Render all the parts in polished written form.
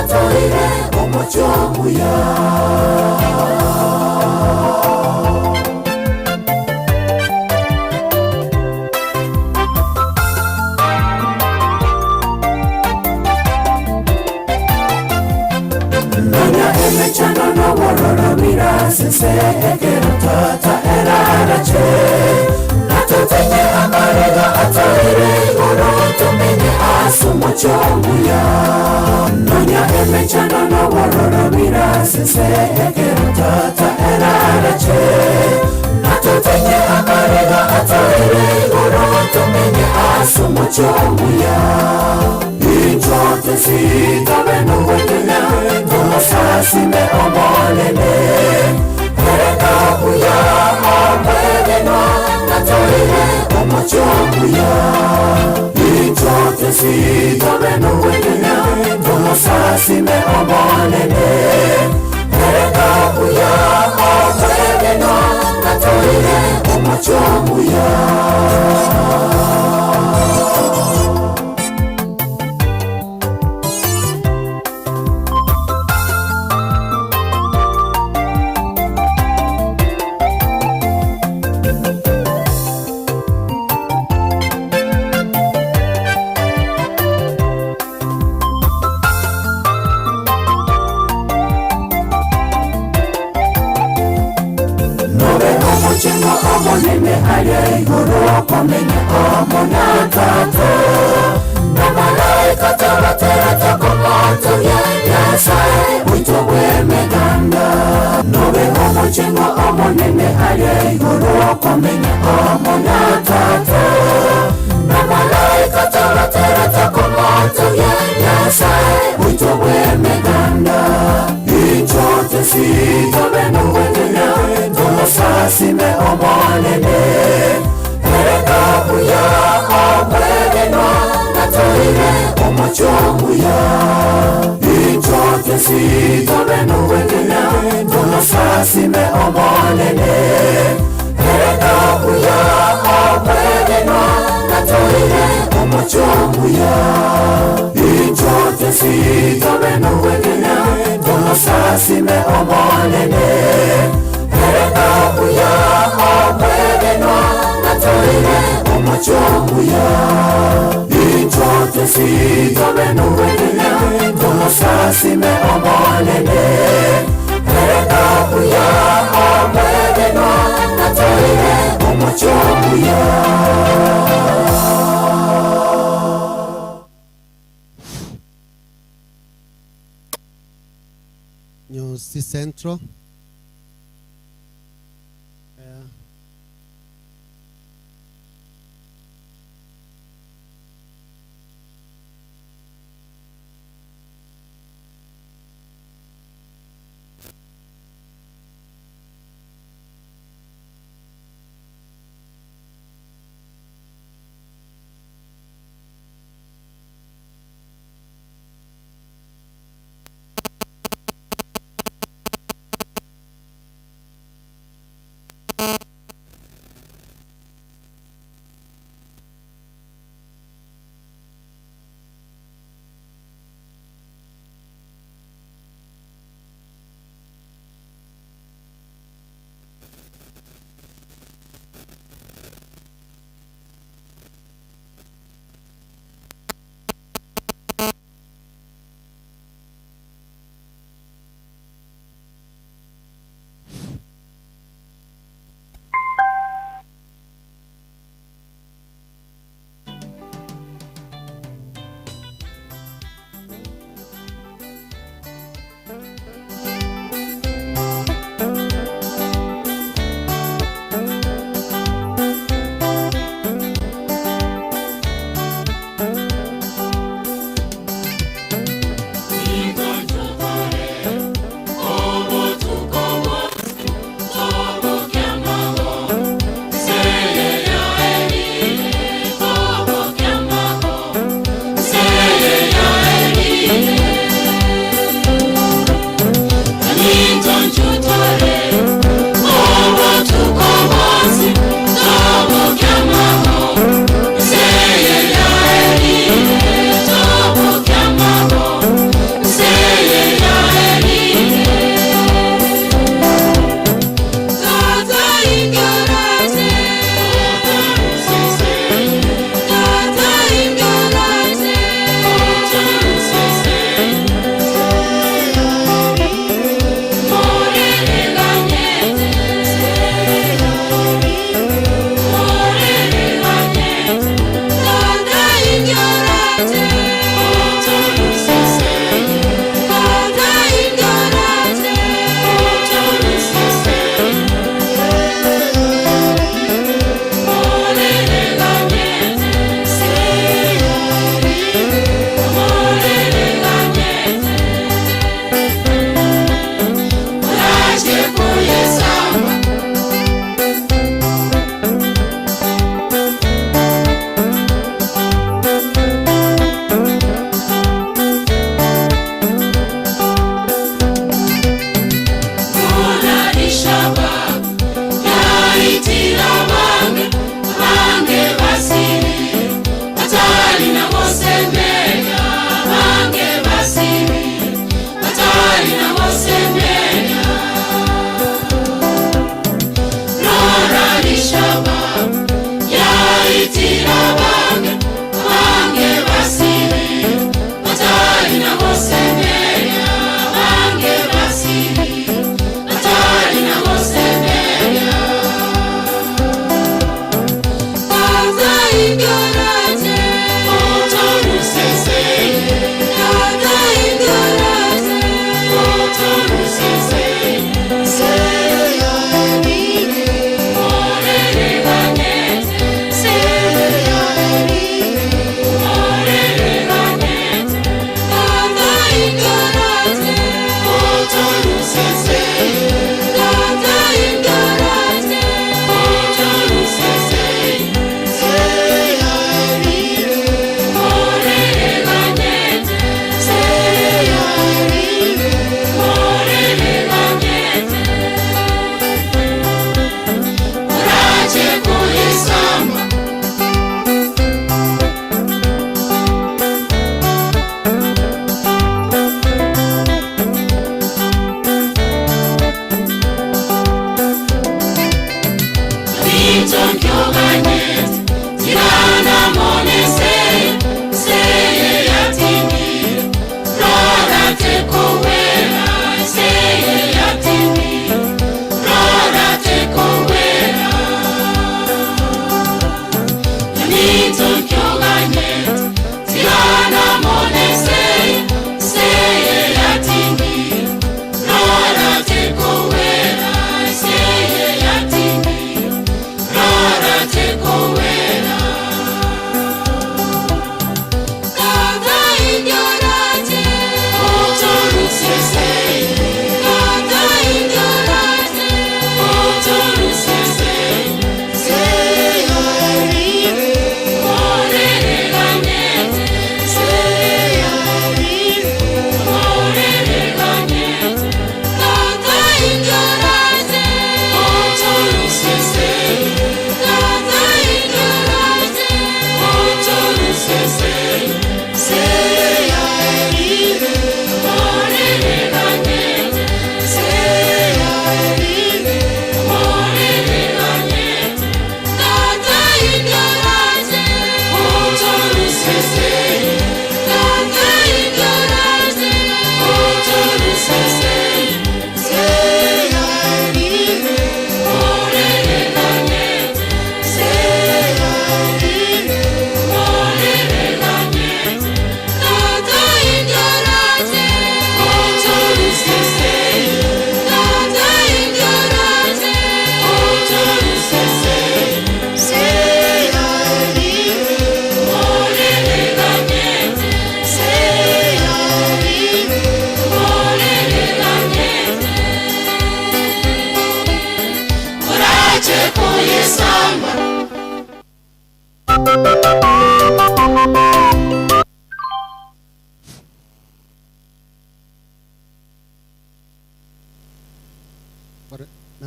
natoire omochie omuya. Nonya emechando nobororo birasese ekero tata erarache natotenye amarega atoire igoro tomenye ase omochie omuya nonya emechando nobororo birasese ekero tata erarache natotenye amarega atoire igoro tomenye ase omochie omuya Inchote sitabe nobwetena Tomosasime omonene Ereka buya omwegenwa Natoire omochie omuya Inchote sitabe nobwetena Tomosasime omonene Ereka buya omwegenwa Natoire omochie omuya Nobe omochengo omonene aria igoro okomenya amo na tata na malaika tobatera tokomotogia Nyasaye oito bw'emeganda Nobe omochengo omonene aria igoro okomenya amo na tata na malaika tobatera tokomotogia Nyasaye oito bw'emeganda Inchote sitobe nobwetena Tomosasime omonene Ereka buya omwegenwa Natoire omochie omuya Inchote sitobe nobwetena Tomosasime omonene Ereka buya omwegenwa Natoire omochie omuya Inchote sitobe nobwetena Tomosasime omonene Ereka buya omwegenwa Natoire omochie omuya Inchote sitobe nobwetena Tomosasime omonene Ereka buya omwegenwa Natoire omochie omuya Nyosi Central. Eh,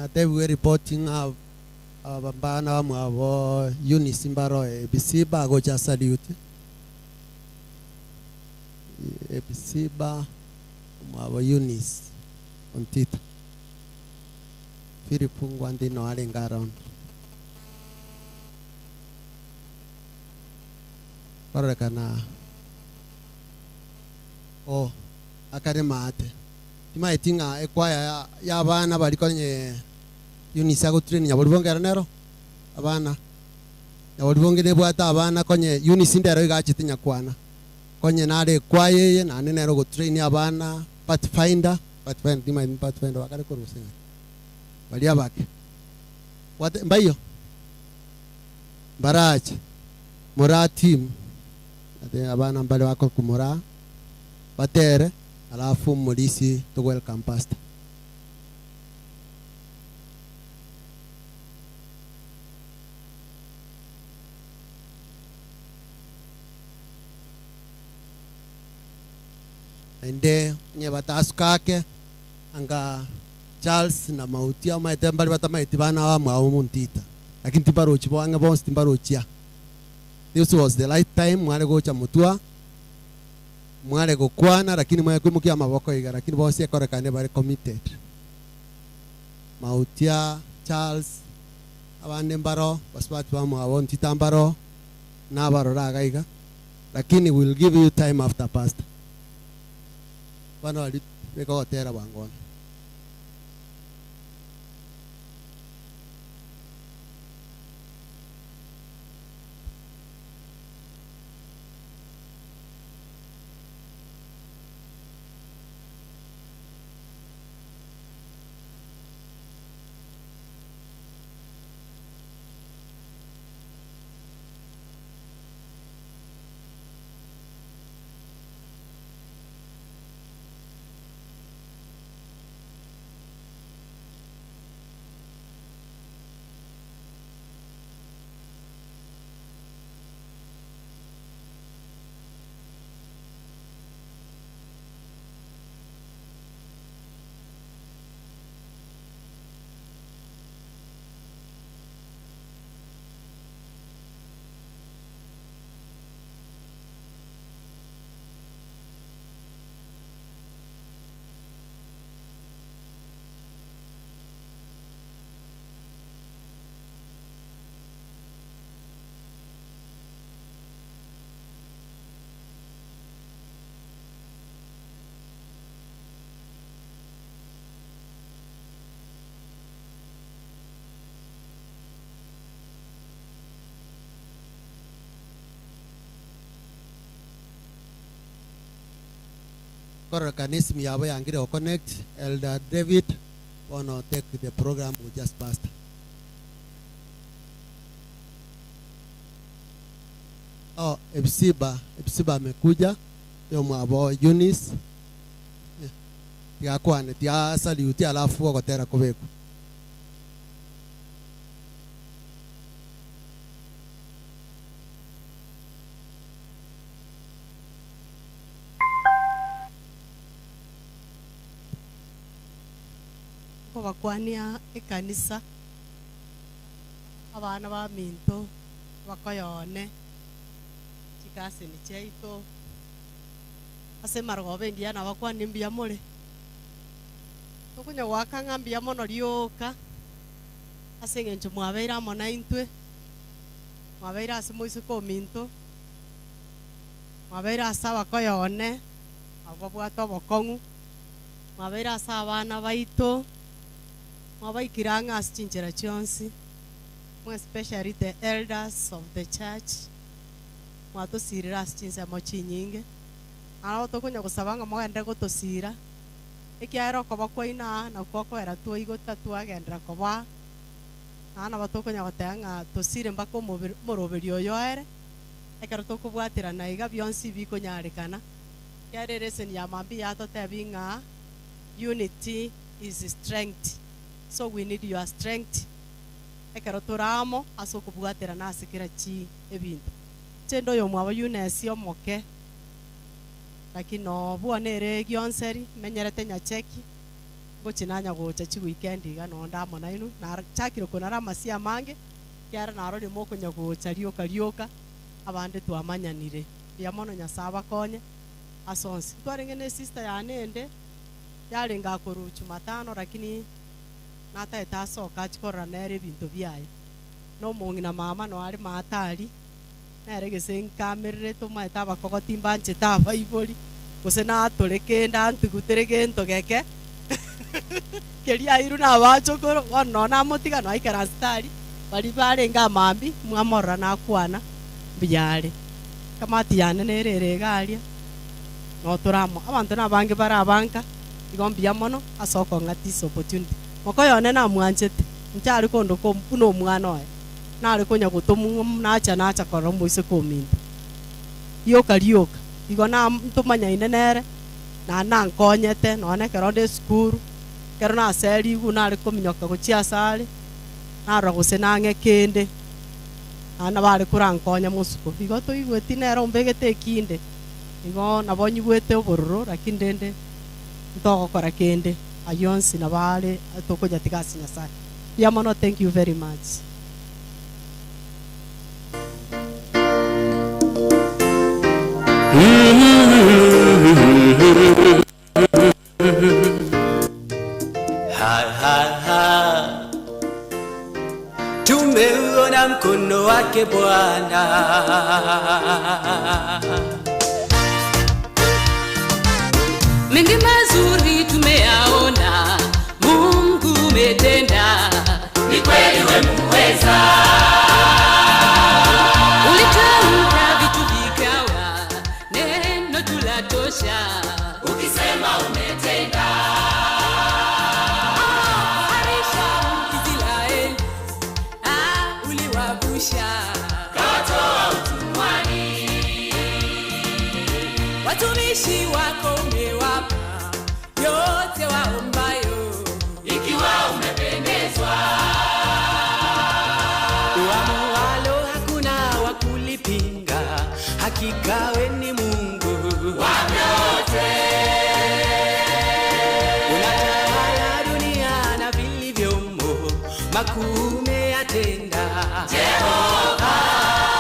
Natebigwe eripoti ng'a aba mbana bamwabo Eunice mbaro Ebisiba agocha asalute. Ebisiba omwabo Eunice Ontita. Philip ngwante inoo arenge around. Kororekana oh akare maate. Timaeti ng'a ekwaya y'abana baria konye Eunice agotrain nyaboribonge ere nero abana. Nyaboribonge nebwate abana konye Eunice ndero iga achete nyakwana. Konye nare ekwaya eye naende nere ogotrain abana pathfinder, pathfinder timaeti pathfinder bakare korwa gose ng'ai. Baria abake. Bwate mbaiyo? Mbarache. Moraa team ate abana mbare bakorokwa moraa batere alafu morisi to welcome pastor. Naende onye batasuka ake anga Charles na Mauti amaete mbare batamaeti bana bamwabo Montita lakini timbarochi bo ang'e bonsi timbarochia. This was the right time mware gocha motwa mware gokwana lakini mware koimokia amaboko iga lakini bonsi ekorekane bare committed. Mautia, Charles, abande mbaro basubati bamwabo Ntita mbaro nabarora iga iga lakini will give you time after pastor. Bono baria beka ogotera bwango bono. Kororekana esimu yabo yangire go connect Elder David bono take the program with just pastor. Oh, Epsiba, Epsiba amekuja yomwabo Eunice Eh, tiga akwane tiga asalute alafu ogotera kobekwe. Nkobakwania ekanisa, abana baminto, abakoyone, chikaseni chiaito, ase emarogoba engiya nabakwanie mbuya more. Tokonya goaka ng'a mbuya mono rioka, ase eng'encho mwabeire amo naintwe, mwabeire ase moiseke ominto, mwabeire ase abakoyone, abwo babwate obokong'u, mwabeire ase abana baito, mwabaikire ang'e ase chinchera chionsi, more especially the elders of the church, mwatosirire ase chinsemo chinyinge. Nabo tokonya gosaba ng'a mogenderere gotosira, ekiagera okoba kwaino aa nakwo okoera twaigota twagenderera koba aa. Naende nabo tokonya goteba ng'a tosire mpaka omobere omoroberi oyo oere, ekero tokobwaterana iga bionsi bikonyarekana, ekiagera ereseni ya mambia yatotebi ng'a unity is strength, so we need your strength ekero tore amo ase okobwaterana ase kera chi ebinto. Inche inde oyomwabo Eunice omoke, lakini obwo nere gionseri, menyerete Nyacheki. Ngochia nanya gocha chiweekend iga nonde amo nainwe, nachakire konara amasie amange, ekiagera narorire mokonya gocha rioka rioka, abande twamanyanire. Mbuya mono Nyasae abakonye ase onsi. Ntwarenge ne sister yane ende, yarenge akorwa Jumatano lakini natagete asoke achie korora nere ebinto biaye. Na omong'ina mama noe are maate aria, nere gese nkamererete omanyete abakogoti mbanchete abaibori, gose natore kende antigutere gento geke, keria airwe na abachokoro, bono nonya namotiga nonya aikaransete aria, baria barenge amambia, mwamorora nakwana, mbuya are. Ekamati yane nere ere iga aria, noo tore amo. Abanto nabange bare abanka, igo mbuya mono ase okong'a this opportunity. Mokoyo one namwanchete, inche are kondoka buna omwana oye. Nare konya gotomwa nacha nacha korora omoiseke ominto, rioka rioka. Igo ntomanyaine nere, naende nankonyete nonya na ekero nde esukuru, ekero naserigwe nare kominyoka gochia asare, narora gose nang'e kende, naende nabo are korankonya mosuko. Igo toigweti nere ombegete ekinde, igo nabo nyigwete obororo lakini rende ntogokora kende, ayio onsi nabo are tokonyatiga ase Nyasaye. Mbuya mono thank you very much. Ha, ha, ha. Tumeuona mkono wake Bwana. Mengi mazuri tumeyaona, Mungu umetenda, Ni kweli we muweza, ulitamka vitu vikawa, neno tulatosha. ukisema umetenda, Harisha Israeli, ah, uliwavusha kawatoa utumwani, watumishi wako, umewapa yote waombayo. ikiwa umependezwa, Uamualo hakuna wa kulipinga, hakika we ni Mungu wa vyote, unatawala dunia na vilivyomo, makuu umeyatenda. Jehova,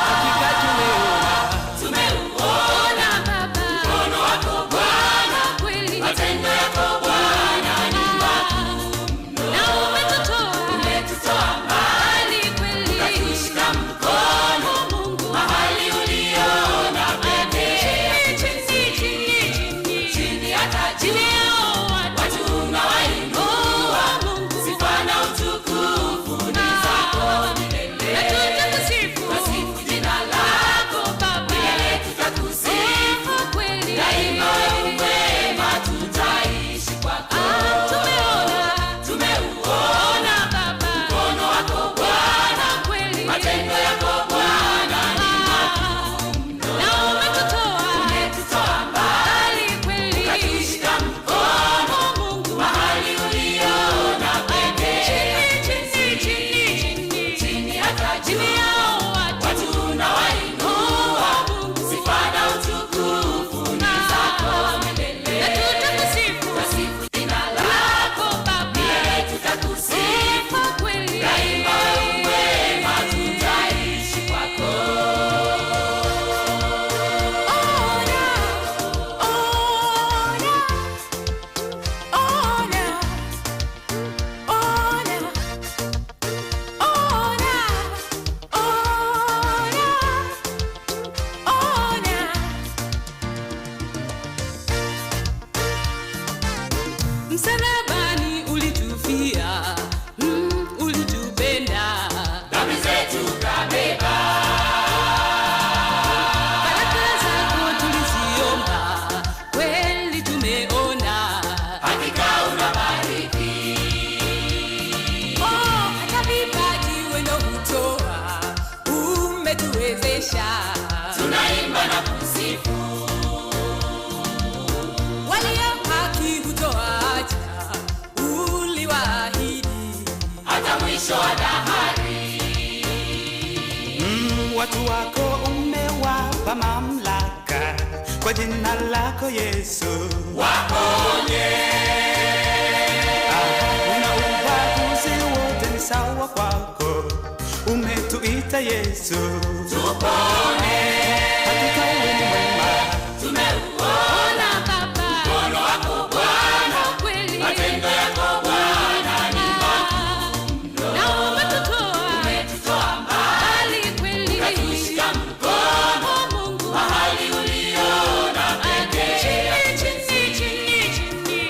Hakika tumeona tumeuona Baba, mkono wako Bwana, kweli matendo yako Bwana ni makuu mno, na umetutoa umetutoa mbali, mbali kweli, ukatushika mkono, Mungu mahali uliona pekee, chini chini chini chini hata juu, chini yao watu watu unawainua, Mungu sifa na utukufu ni zako milele. na tutakusifu Twasifu jina lako Baba milele, tutakusifu kweli daima, wewe mwema, tutaishi kwako. Ah, tumeona Tumeuona Baba mkono wako Bwana, kweli matendo yako Bwana ni makuu mno, na umetutoa umetutoa mbali, mbali kweli ukatushika mkono, Mungu mahali uliona pekee, chini chini chini chini hata juu, chini yao watu watu unawainua, Mungu sifa na utukufu ni zako milele. na tutakusifu Twasifu jina lako Baba milele, tutakusifu kweli daima, wewe mwema, tutaishi kwako. Ona, ona, ona, ona, ona, ona, ona. Msalabani ulitufia, ulitupenda. Dhambi zetu kabeba, Baraka zako tuliziomba, kweli tumeona. hakika unabariki, Oh, hata vipaji wendo hutoa, umetuwezesha. tunaimba na kusifu, Walio haki hutoacha, uliwaahidi. hata mwisho wa dahari. Watu wako umewapa mamlaka kwa jina lako Yesu, Waponye Ah, Tumejawa kwako, umetuita Yesu, Tupone. Hakika wewe ni mwema. Tumeuona Baba mkono wako Bwana, kweli matendo yako Bwana ni makuu mno, na umetutoa mbali kweli, ukatushika mkono Mungu mahali uliona pekee, chini chini chini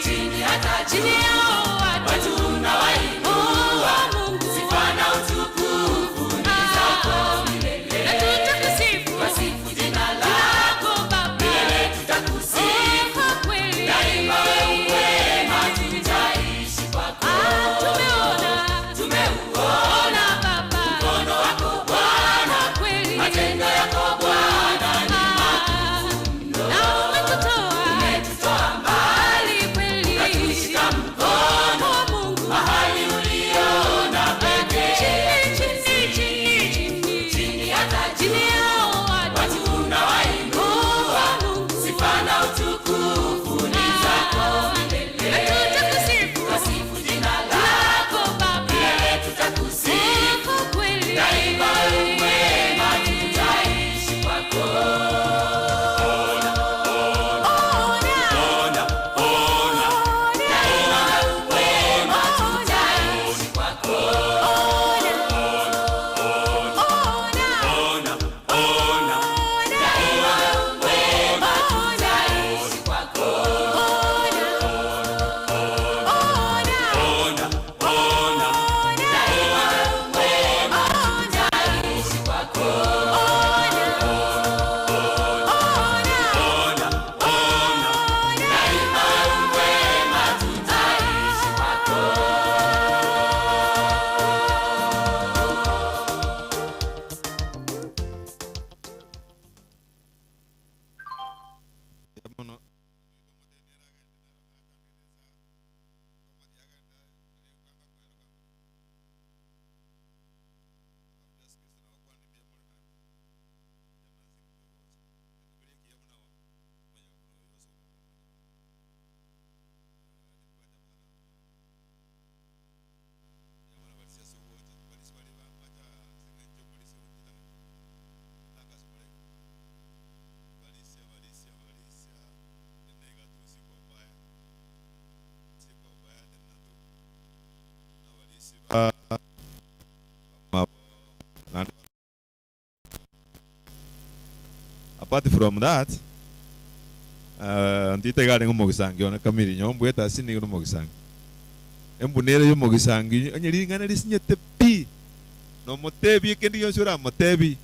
chini hata chini yao watu unawainua Mungu, sifa na utukufu ni zako milele, na tutakusifu wasifu jina lako Baba milele, tutakusifu kweli daima, wewe mwema, tutaishi kwako. Tumeona, tumeuona Baba mkono wako Bwana, kweli matendo yako Bwana ni makuu mno, na umetutoa mbali kweli, ukatushika mkono Mungu mahali uliona pekee, chini chini chini chini chini hata chini yao watu unawainua Mungu, sifa na utukufu ni zako milele, na tutakusifu wasifu jina lako Baba milele, tutakusifu kweli daima, wewe mwema, tutaishi kwako. Ona, ona, daima wewe mwema, tutaishi kwako. Ona, ona, daima wewe mwema, tutaishi kwako. Ona, ona, daima wewe mwema, tutaishi kwako. Ona, ona, daima wewe mwema, tutaishi kwako. Mono. Apart from that, ntite gari ng'omogisangi ona kamiri nyombwete ase nigo nomogisangi embunere yomogisangi onye ring'ana risinyete pi nomotebi ekende gionsi oramotebi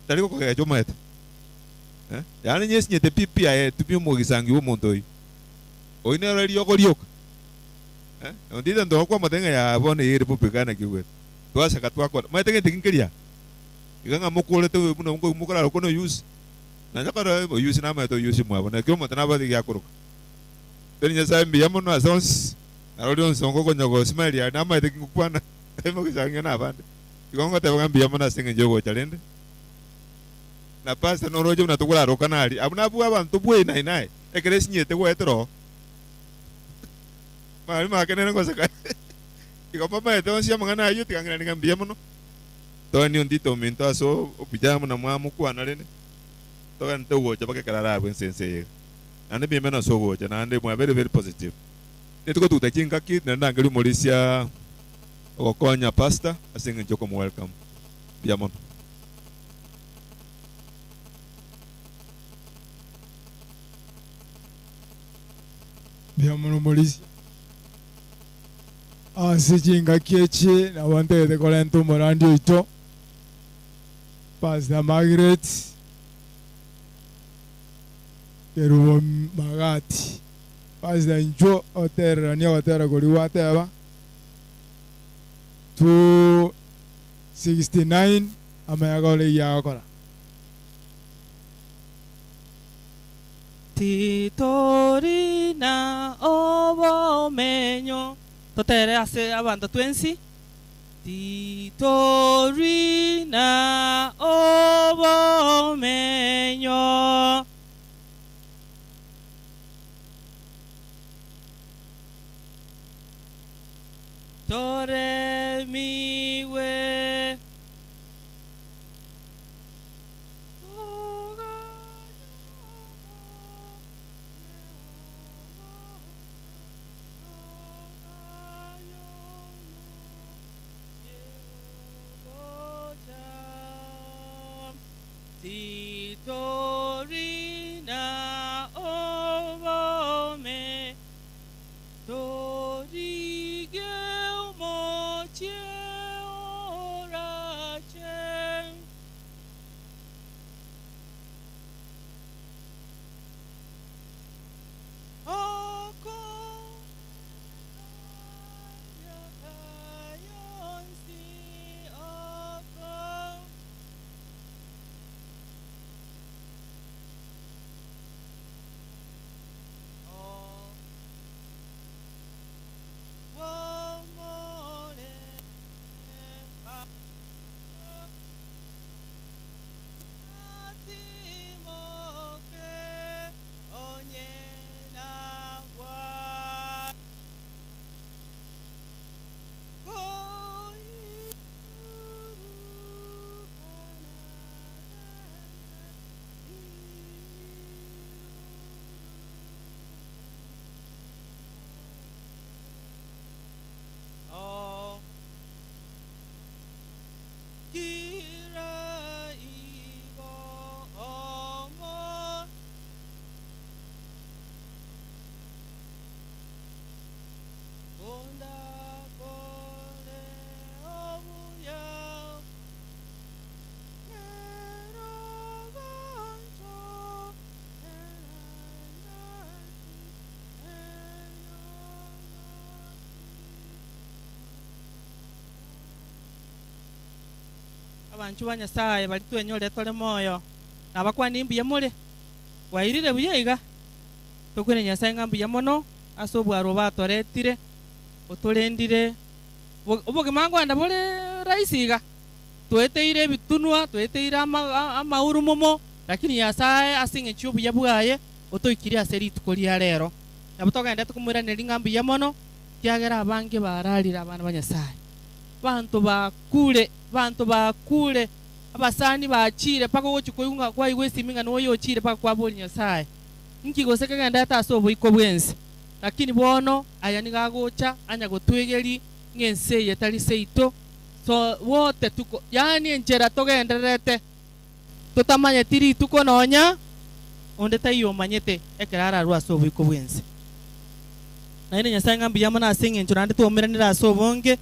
tari gokogecha omaete eh? Yaani nyesinyete pi pi aye tumia omogisangi bwa omonto oyio oyio nero riogo rioka eh? Ontite ntogokwa ng'a ya bono eye republicana kigwete twasaka twakora maete gento kinkeria iga ng'a mokorete buna mokorara okwo na oyusi naende kore oyusi namaete oyusi mwabo naki omonto nabwate giakoroka teri nyasaye mbuya mono ase onsi narori onsongo okonya gosmile aria namaete ki ngokwana mogisangio na abande igo ngoteba ng'a mbuya mono ase eng'encho yogocha rende na pastor noroche buna tokorarokana aria abwo nabwo abanto bweinae naye ekero esinyete goetera oo mari makenene goseka igo mbamaete onsi amang'ana ayio tiga ng'irane ng'a mbuya mono. Tony ontite ominto ase obuya buna mwamokwana rende togente ogocha mpaka ekero arabwe ense ense eye iga. Naende mimeno ase ogocha naende mwa very very positive. Nitogotuguta chingaki naende ndangerie omorisia ogokonya pastor ase eng'encho yokomo welcome. Mbuya mono. Mbuya mono omorisia. Ase chingaki echi nabo ntagete korenta omorandi oito Pastor Margaret Kerubo Magati. Pastor inchuo otereranie ogotera koria gwateba 269 amaya gore eyio agokora. Titori na obomenyo. Totere ase abanto twensi. Titori na obomenyo. Tore Abanchwa ba Nyasae baria twenyorire tore moyo, nabakwanie mbuya more? Bwairire buya iga? Tokwene Nyasae ng'a mbuya mono ase obwarwa batoretire, otorendire. Obogima nkoenda bore rahisi iga? Toeteire ebitunwa, toeteire amaurumomo, lakini Nyasae ase engencho y'obuya bwaye otoikirie ase rituko ria rero. Nabo togenderete komoiraneria ng'a mbuya mono, ekiagera abange bararire abana ba Nyasae. Abanto bakure, abanto bakure, abasani bachiire mpaka ogochia koigwa ng'a kwaigwa esimi ng'a noyo ochiire mpaka kwaboria Nyasae, Inki gose kegenderete ase oboiko bw'ense? Lakini bono aya nigo agocha anya gotwegeria ng'a ense eye tari seito, so wote tuko, yaani enchera togendererete totamanyeti rituko nonya onde taiyo omanyete ekero ararue ase oboiko bw'ense. Naende Nyasae ng'a mbuya mono ase engencho naende twaumeranire ase obonge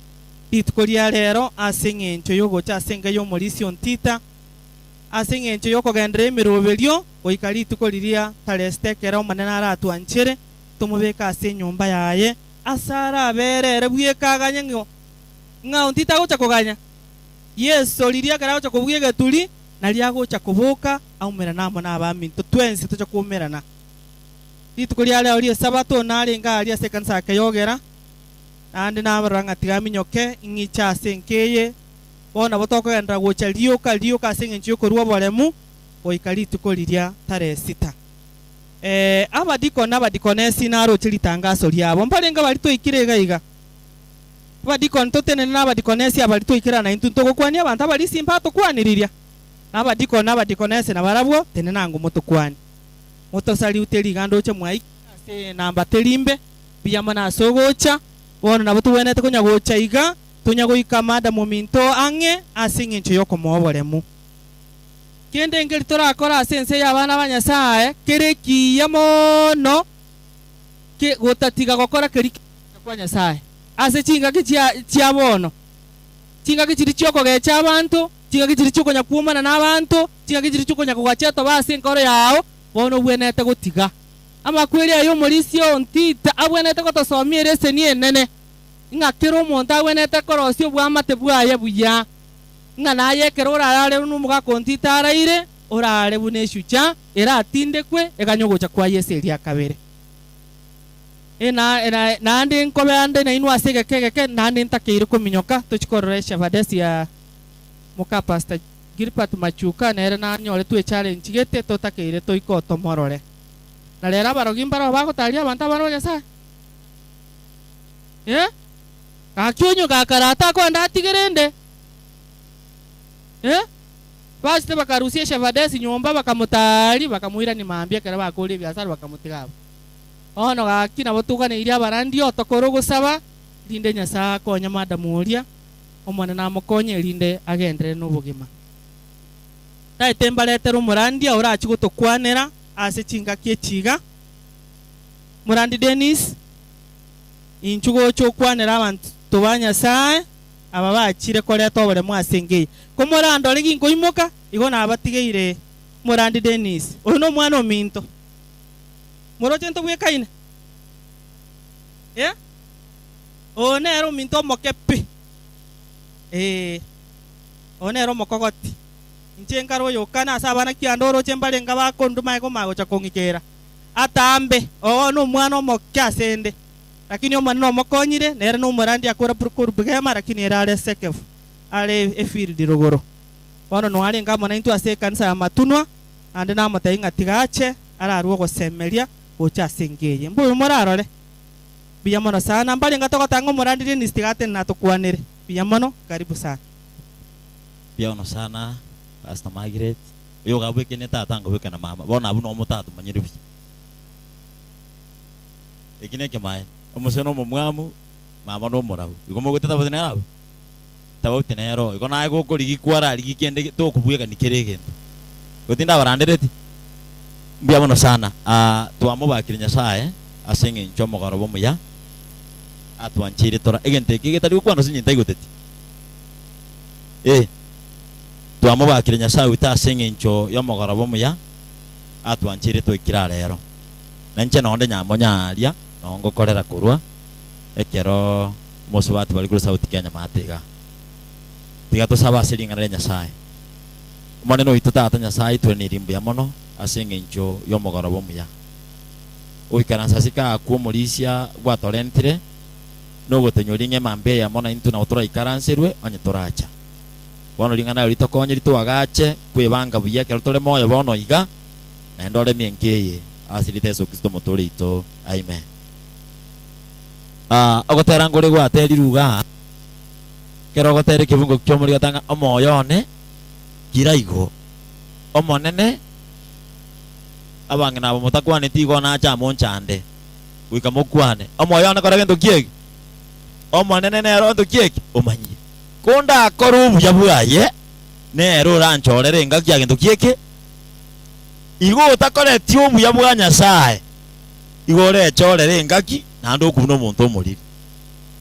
rituko ria rero ase engencho y'ogocha ase enka y'omorisia ontita, ase engencho y'okogenderera emeroberio goika rituko riria taresete ekero Omonene aratwanchere tomobeke ase enyomba yaye, ase arabere ere bweka aganye ng'o ng'a ontita agocha koganya. Yeso riria ekero agocha kobugia egeturi, nario agocha koboka aumerane amo nabaminto twensi toche koumerana. Rituko ria rero ri'Esabato narenge aria ase ekanisa ya Keyogera, naende nabarora ng'a tiga aminyoke ing'iche ase enka eye. Bono nabo tokogenderera gocha rioka rioka ase engencho y'okorua oboremu goika rituko riria tarehe sita. Ee, abadikoni na abadikonesi naroche ritangaso riabo mbarenge baria twaikire iga iga. Abadikoni totenene na abadikonesi abaria twaikera naintwe ntogokwania abanto abarisia mbatokwaniriria. Na abadikoni na abadikonesi nabarabwo tenena ango motokwanie. Motosariute riga ndoche mwaikire ase enamba teri mbe, mbuya mono ase ogocha. Bono nabo togwenerete konya gocha iga, tonya goika madam ominto ang'e ase engencho y'okomoa oboremu. Kende nkeri torakore ase ense y'abana ba Nyasae kere ekiya mono ki gotatiga gokora keria kere kwa Nyasae ase chingaki chia chia bono. Chingaki chiria chi'okogecha abanto, chingaki chiria chi'okonya kwomana nabanto, chingaki chiria chi'okonya kogacha etoba ase enkoro yao, bono obwenerete gotiga. Amakweri aya y'omorisia o Ntita abwenerete gotosomia ere eseni enene, ng'a kera omonto agwenerete korosia obwamate bwaye buya, ng'a naye ekero orarare nomogaka o Ntita araire, orare buna eshucha eratindekwe eganye ogocha kwa Yeso eria kabere. Naende nkobe ande nainwe ase egeka egeke, naende ntakeire kominyoka tochie korora eshabadesi ya moka Pastor Gilbert Machuka, nere nanyoretwe echallenge gete totakeire toike oo tomorore. Na rero abarogi mbaroo bagotaria abanto abana ba Nyasae? Eh? Gaki onye gakarata akoenda atigere ende? Eh? Bachete bakarusia eshabadesi nyomba bakamotaaria bakamoirania mambia ekero bakoria ebiasara bakamotiga abwo. Bono gaki nabo toganeirie abarandia otokore ogosaba, erinde Nyasae akonye madam oria, Omonene amokonye erinde agenderere nobogima. Taete mbaretere omorandia orachie gotokwanera ase chingaki echi iga. Morandi Dennis, inchuo gocha okwanere abanto ba Nyasae aba bachire koreta oboremu ase enka eye. Komorandore ginkoimoka, igo nabatigeire Morandi Dennis. Oyo nomwana ominto. Moroche ntobwekaine? Eh? Oyo nere ominto omoke pi. Ee. Oyo nere omokogoti. Inche nkare oyokane ase abana kianda oroche mbarenge bakonduma aye komanya gocha kong'ikera. Atambe, oo nomwana omoke ase 'nde. Lakini Omonene omokonyire, nere nomorandi akora korwa Bugema, lakini ere are Sekefu, are efield rogoro. Bono noarenge amo naintwe ase ekanisa ya Matunwa, naende namotebia ng'a tiga ache ararue ogosemeria gocha ase enka eye. Mbobe morarore. Mbuya mono sana. Mbarenge togotanga omorandi Dennis tiga atenene atokwanere. Mbuya mono, karibu sana. Mbuya mono sana Pastor Margaret, oyo ogabwekene tata nkobwekana mama, bono abwo nomo tata omanyire buya. Eki nekemaene, omosio nomomwamu, mama nomorabu. Igo mogoeta tabauti nere abwo? Tabauti nere oo. Igo naye gokorigia kwararigia kende tokobwekani kera egento. Igo tindabarandereti? Mbuya mono sana. Aa twamobakire Nyasaye ase eng'encho omogoroba omuya atwancheire tora egento eke getari gokwana ase inche ntaigoteti. Ee, twamobakire Nyasaye oito ase eng'encho y'omogoroba omuya atwancheire twaikire aa rero. Na inche nonde nyamonya aaria noo ngokorera korwa ekero omosubati bare korwa Sauti Kenya maate igaa. Tiga tosabe ase ring'ana ria Nyasaye. Omonene oito Tata Nyasae aitweneire mbuya mono ase engencho y'omogoroba omuya. Goikaransa ase kaa kw'omorisia gwatorentire, nogotenyoria ng'a emambia eyemo naintwe nabo toraikaranserwe onye toracha. Bono ring'ana eri ritokonye ritoagache kwebanga buya ekero tore moyo bono iga, naende oremie enka eye ase erieta Yeso Kristo omotooria oito. Amen. Ah, ogotera nkore gwaterirwe igaa, ekero ogotera ekebungo ki'omorigata ng'a omoyo one kira igo, Omonene, abang'ina aba motakwaneti igo nache amonchande, goika mokwane, omoyo one kora gento ki eke? Omonene nere onto ki eke? Omanyire. Kondakore obuya bwaye, nere oranchorere engaki ya gento ki eke? Igo otakoreti obuya bwa Nyasae, igo orechorere engaki naende okobuna omonto omoriri.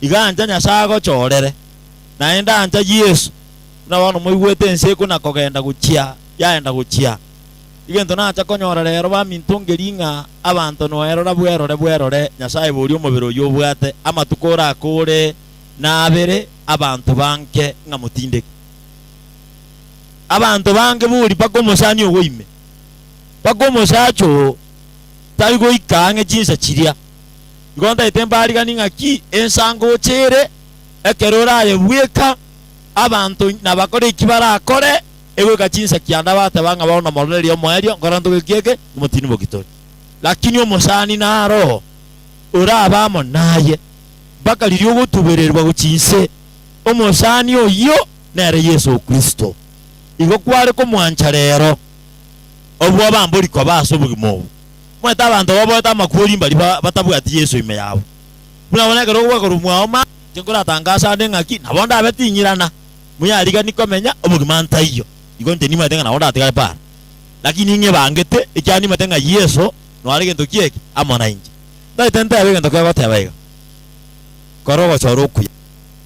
Iga ancha Nyasae agochorere, naende ancha Yeso, buna bono moigwete ense ekona kogenda gochia, yaenda gochia. Egento nacha konyora rero baminto nkeri ng'a abanto noerora bwerore bwerore Nyasae boria omobere oyio obwate amatuko orakore nabere abanto banke ng'a motindeke. Abanto bange bori mpaka omosani ogo ime, mpaka omosacha oo tari goika ang'e chinsa chiria. Igo ntaete mbarigani ng'aki ensa ngocha ere, ekero oraye bweka, abanto nabakore eki barakore, egoika chinsa kianda bateba ng'a bono mororerie omoerio, nkora ntoke ki eke? Omotini bokitore. Lakini omosani naro orabe amo naye, mpaka riria ogotubererwa gochia inse. Omosani oyio nere Yeso Kristo. Igo kware komwancha rero, obwoba mbori koba ase obogima obo. Omanyete abanto baboete amakweri mbaria batabwati Yeso ime yabo. Buna bono ekero okobua korwa mwao ma, inche nkoratangase ande ng'aki, nabo ndabe ting'irana, moyarigani komenya obogima ntaiyo. Igo inche nimanyete ng'a nabo ndatigare para. Lakini ing'ebangete, ekiagera nimanyete ng'a Yeso noare gento ki eke amo nainche. Ntaete ntebe egento kegoteba iga, Kora ogochora okuya.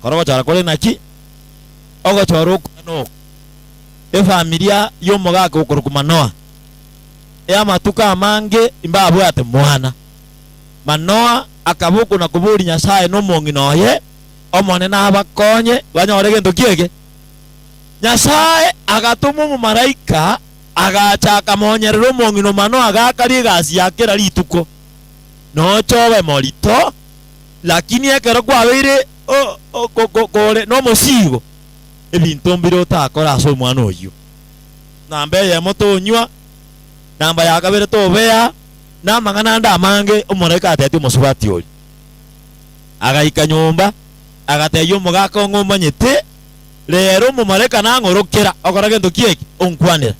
Kora ogochora kore naki? Ogochora okuya noko, Efamilia y'omogaka okorokwa Manoa, ey'amatuko amange imbabwate mwana. Manoa akaba okona-koboria Nyasae na omong'ina oye, Omonene abakonye banyore gento ki eke. Nyasae agatoma omomalaika, agacha akamonyerera omong'ina o Manoa agakaria egasi ya kera rituko. Nocha obe morito, lakini ekero kwabeire kore nomosiigo, ebinto mbire otakore ase omwana oyio. Namba eyemo tonywa, namba ya kabere tobea, na amang'ana ande amange omolaika atebetie omosubati oria. Agaika nyomba, agatebia omogaka ong'e omanyete, Rero omomalaika nang'orokera, okora gento ki eke? Onkwanera.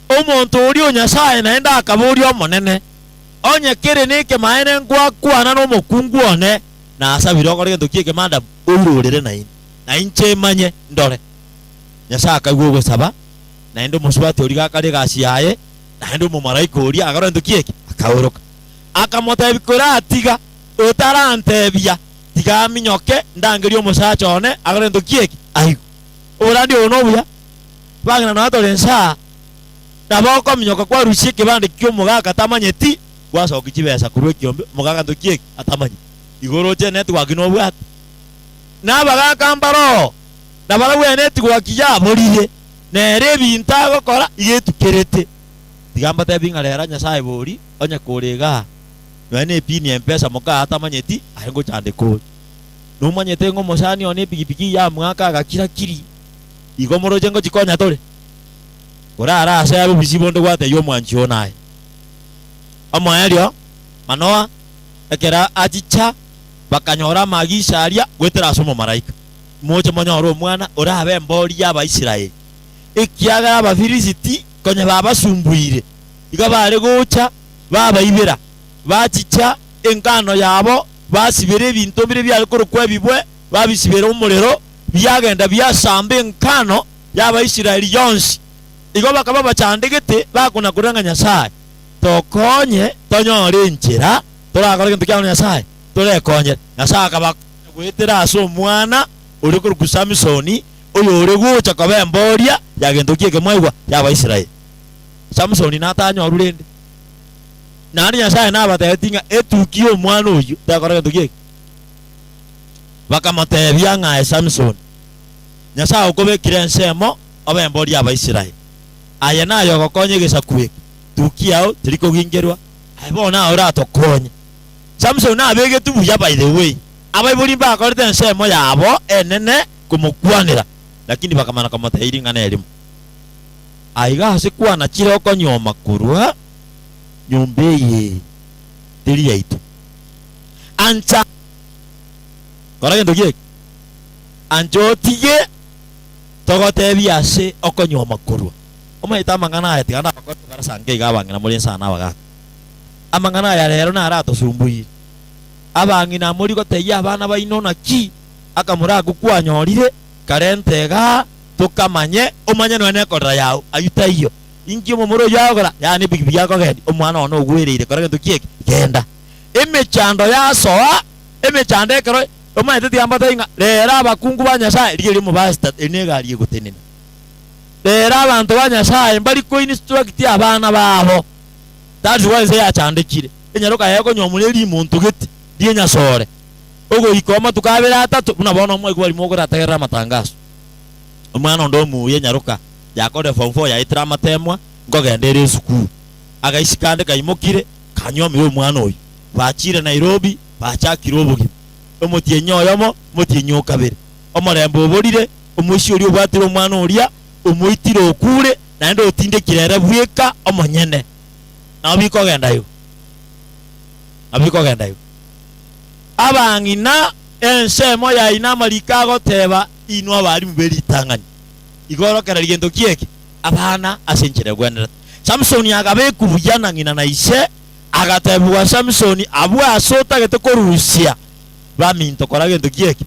Omonto oria o Nyasae naende akaboria Omonene, Onye kere nekemaene ngwakwana nomokungu one, nasabire okore gento ki eke madam, oirorere naende, na inche manye ndore. Nyasae akaigwa ogosaba, naende omosubati oria gakare egasi yaye, naende omomalaika oria akora gento ki eke? Akaoroka. Akamotebia, Koratiga otarantebia, tiga aminyoke ndangerie omosacha one akore gento ki eke? Aigwe. Oborandi obo nobuya, bang'ina nonya tore nsaa, Nabo okominyoka kwarusia ekebande ki'omogaka atamanyeti, gwasokia chibesa korwa ekiombe, omogaka ntoki eke atamanyeti. Igo oroche enetwork nobwate. Na abagaka mbaroo, na barabwo enetwork yaborire, nere ebinto agokora iga etukerete. Tiga mbatebi ng'a rero Nyasaye bori, onye kore igaa, nonya ne epini ya mpesa mokaa atamanyeti, aye ngochandeka ore. Nomanyete ng'a omosani one epikipiki yamwaka agakira kiri, igo moroche ngochikonya tore? Orare ase abe obisi bonde gwatebia omwanchi oo naye. Omoerio, Manoa ekero achicha, bakanyora amaagiso aria goetera ase omomalaika, Moche monyore omwana orabe embori y'Abaisraeli, ekiagera Abafirisiti konya babasumbuire, iga bare gocha babaibera, bachicha engano yabo, basibera ebinto biria biare korokwa ebibwe, babisibera omorero, biagenda biasamba engano y'Abaisraeli yonsi. Igo bakaba bachandegete, bakona-korera ng'a Nyasae, tokonye tonyore enchera torakore gento kiao Nyasae, torekonyere. Nyasae akabakonya goetera ase omwana oria okorokwa Samusoni, oyore gocha koba emboria ya gento ki ekemwaigwa y'Abaisraeli. Samusoni natanyorwe rende. Naende Nyasae nabatebetie ng'a etuki y'omwana oyio tekora gento ki eke. Bakamotebia ng'a aye Samusoni, Nyasae okobekire ensemo obe embori y'Abaisraeli. Aye naye ogokonya egesaku eke, tuki yao teri kogingerwa, aye bono naye oratokonye. Samson nabegetwe buya by the way, abaibori mbakorete ensemo yabo enene komokwanera, lakini bakamana komotebia ring'ana erimo. Aiga ase kwanachire okonyuoma korwa nyomba eye teri yaito. Ancha kora gento ki eke? Ancha otige togotebia ase okonyuoma korwa. Omanyete amang'ana aya tiga ndabakore barasanke iga abang'ina more inse na abagaka. Amang'ana aya rero naro atosumbuire. Abang'ina mori gotebia abana baino naki akamura ako kwanyorire karente igaa tokamanye omanye nonya nekorera yao ayio taiyo. Inki omomura oyio agokora? Yaani epikipiki akogendia omwana one ogwereire kora gento ki eke? Genda. Emechando yasoa, emechando ekero omanyete tiga mbatebie ng'a rero abakungu ba Nyasaye rigereria omopastor eri negari egotenena. Rero abanto ba Nyasaye mbari ko instruct abana babo. That's why ense yachandekire. Enyaroka yaye okonywa eri rimonto gete ri'enyasore. Ogoika amatuko abere atato buna bono omoigwa barimo okorategerera amatangaso. Omwana onde omuya enyaroka yakorire form four yaetire amatemwa nkogenda ere esukuru. Agaisika ande kaimokire kanyuomire omwana oyio. Bachire Nairobi bachakire obogima. Omotienyi oyomo, omotienyi o kabere. Omorembe oborire, omoisia oria obwatire omwana oria, omoitire okure, naende otindekire ere bweka omonyene. Nabo bikogenda igo. Nabo bikogenda igo. Abang'ina, ensemo yaino amariko agoteba, Inwe abarimu be ritang'ani, igo orokereria gento ki eke? Abana ase enchera egwenerete. Samsoni akabekwa buya na ng'ina na ise, agatebigwa, Samsoni, abwo ase otagete korusia baminto kora gento ki eke?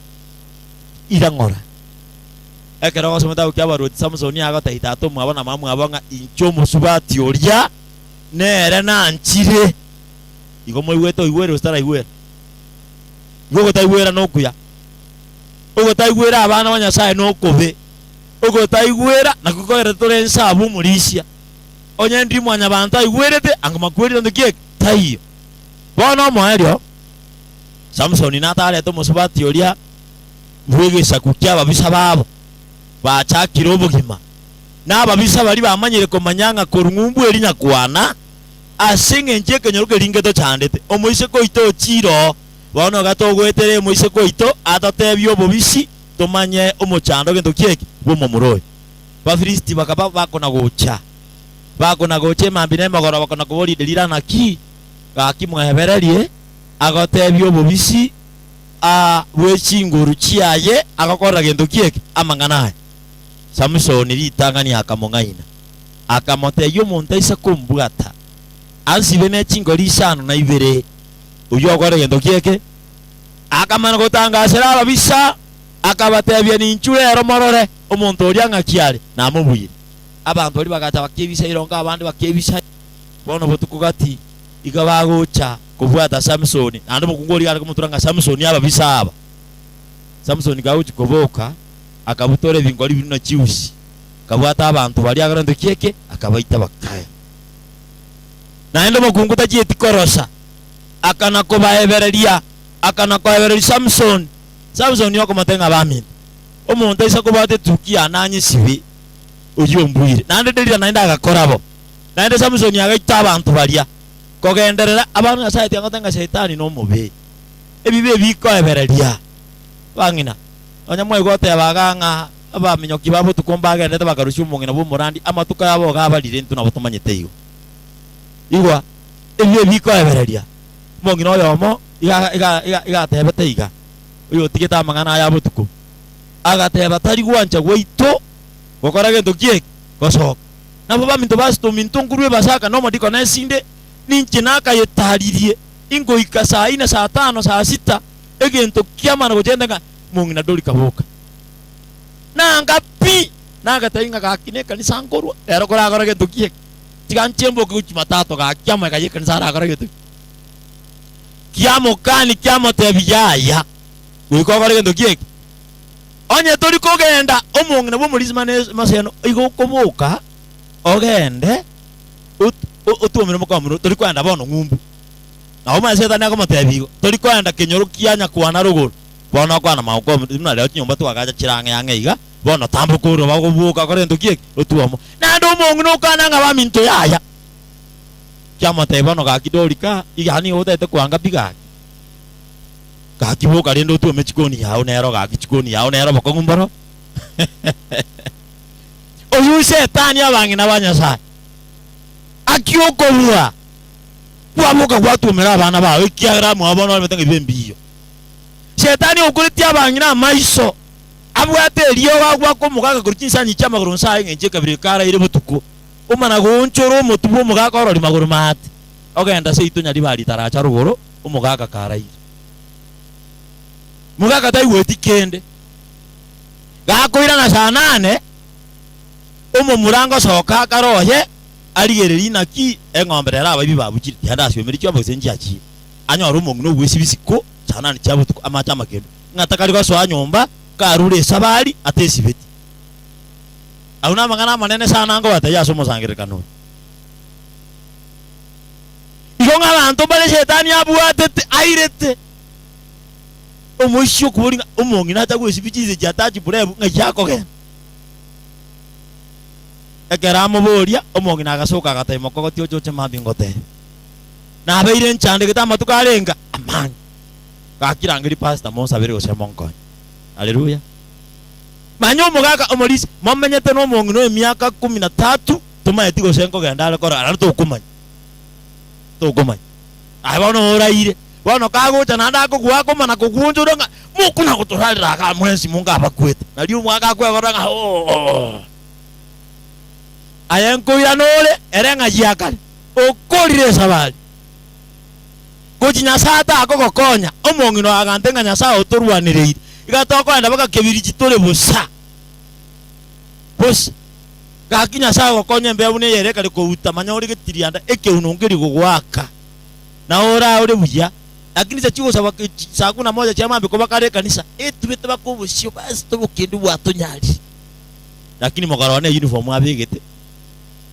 Ira ng'ora. Ekero ogosoma egetabu kia Abaruoti, Samsoni agotebia tata omwabo na mama omwabo ng'a inche omosubati oria nere nanchire. Igo moigwete oigwere gose taraigwera? Igo ogotaigwera nokuya. Ogotaigwera abana ba Nyasae nokobe. Ogotaigwera nakwo kogerete tore ense abwo omorisia. Onye ndiri mwanyabanto aigwerete, anga makweri gento ki eke? Taiyo. Bono omoerio, Samsoni natarete omosubati oria bw'egesaku ki'ababisa babo, bachakire obogima. Na ababisa baria bamanyire komanya ng'a korwa ng'umbu eria nyakwana, ase engencho y'ekenyoro keria ngetochandete, omoiseke oito ochiire oo. Bono iga togoetera omoiseke oito atotebie obobisi, tomanye omochando gento ki eke bw'omomura oyo. Bafilisti bakaba bakona-gocha, bakona-gocha emambia na emogoroba kona-koboria Delila, Naki gaki mwebererie agotebie obobisi aa bwe chinguru chiaye agokorera gento ki eke? Amang'ana aya. Samusoni ritang'ani akamong'aina, akamotebia, Omonto aise kombwata, ansibe ne chingori isano na ibere, oyio okore gento ki eke? Akamana gotangasera ababisa, akabatebia, Ninchu rero morore omonto oria ng'aki are, namobuire. Abanto baria bagacha bakebisa irongo, abande bakebisa. Bono botuko gati iga bagocha kobwata Samusoni, naende omokungu oria are komotura ng'a Samusoni ababisa aba. Samusoni kagochia koboka, akabutora ebingori biria buna chiusi, akabwata abanto baria agora gento ki eke, akabaita bakaya. Naende omokungu tachieti korosa, akana kobaebereria, akana koebereria Samusoni. Samusoni okomotebia ng'a baminto, omonto aise kobwata etuki yane anyesibe, oyio ombuire. Naende Delila naende agakora bo. Naende Samusoni agaita abanto baria. Kogenderera, abana Nyasae tiangoteba ng'a Saitani nomobe. Ebibe ebikoebereria. Abang'ina, nonya mwaigwa goteba iga ng'a abaminyoki ba botuko mbagenderete bakarusia omong'ina bw'omorandi, amatuko abo iga abarire intwe nabo tomanyete igo. Igwa, ebibe ebikoebereria. Omong'ina oyomo iga iga iga iga atebete iga, oyotigete amang'ana aya botuko, agateba tari gwancha gwaito gokora gento ki eke? Gosoka. Nabo baminto basito ominto nkorwa ebasaka na omodikoni esinde, ninche nakayetaririe, ingoika saa ine, saa tano, saa sita, egento kiamana gochia ng'a mong'ina Dorika boka. Nanga pi! Nagatebia ng'a gaki nekanisa nkorwa, rero koragore gento ki eke? Tiga nchie mboke gochia Jumatatu gaki amaiga y'ekanisa aragore gento ki? Kiamokani kiamotebia yaya, goika ogore gento ki eke? Onye tori kogenda, omong'ina bw'omorisia mane maseno igo okoboka ogende otwomere mokamura, tori koenda bono ng'umbu. Nabo omanye Setani akomotebia igo, tori koenda kenyoro kia nyakwana rogoro, bono okwana magoko buna rero chinyomba twagacha chire ang'e ang'e iga, Bono tamboka oroba ogoboka kore gento ki eke? Otwomo. Naende omong'ina okana ng'a baminto yaya. Kiamotebia bono gaki Dorika, iga nigo otagete koanga pi gaki? Gaki boka rende otwome chikoni yao nero gaki chikoni yao nero bokong'u mboro. Oyio Shetani abang'ina ba Nyasae. Aki okobua kwaboka gwatwomera abana bao ekiagera mwabo bono oremete ng'a ibe mbiyo. Shetani okoretie abang'ina amaiso abwate eriogo agwaka omogaka korwa chinsanyi chi'amagoro nse aye eng'encho ekabira ekaraire botuko. Omana goonchora omotwe bw'omogaka orori magoro maate, ogenda seito nyaribari taracha rogoro, omogaka karaire. Mogaka taigweti kende. Gakoirana saa nane, omomura ngosoka akare oye, arigererie naki eng'ombe rero abaibi babuchire, tianda asiomerie chiombe gose nchiachire. Anyore omong'ina ogwesibia isiko saa nane chia botuko amache amakendu, ng'a takari gosoa nyomba, karure esabari atesibeti. Ayio namang'ana amanene sana nkobatebia ase omosangererekano oyo. Igo ng'a abanto mbare Shetani abwatete airete omoisia okobori ng'a omong'ina acha gwesibia chinse chia touch burebu ng'ai akogenda. Ekero amoboria, omong'ina agasoka agatebia mokogoti oche oche mambia ngotebie. Nabeire nchandegete amatuko arenga amange. Gaki rangeria pastor monsabere gose monkonye. Haleluya. Manya omogaka omorisia, momenyete nomong'ina o emiaka kumi na tatu, tomaeti gose nkogenda are korora, naende tokomanya, tokomanya. Aye bono oraire, bono kagocha naende akogoaka omana koguonchora ng'a mokona gotorarera igaa mwensi monga abakwete. Nario omogaka akwegora ng'a ooh. Aye nkoirana ore, ere ng'ai akare, okorire esabari. Gochia Nyasae takogokonya, omong'ina oyo agante ng'a Nyasae otorwanereire. Iga tokoenda baka kebirichi tore bosa. Bosa. Gaki Nyasae ogokonya embeo buna eyere ekare kouta, manya ore getirianda ekeuno nkeri gogoaka. Na ore ore buya. Lakini inse chigosaba saa kumi na moja chia mambia koba kare ekanisa, etubete baka obosio basi tobokendu bwatonyarire. Lakini mokarora ne uniform abegete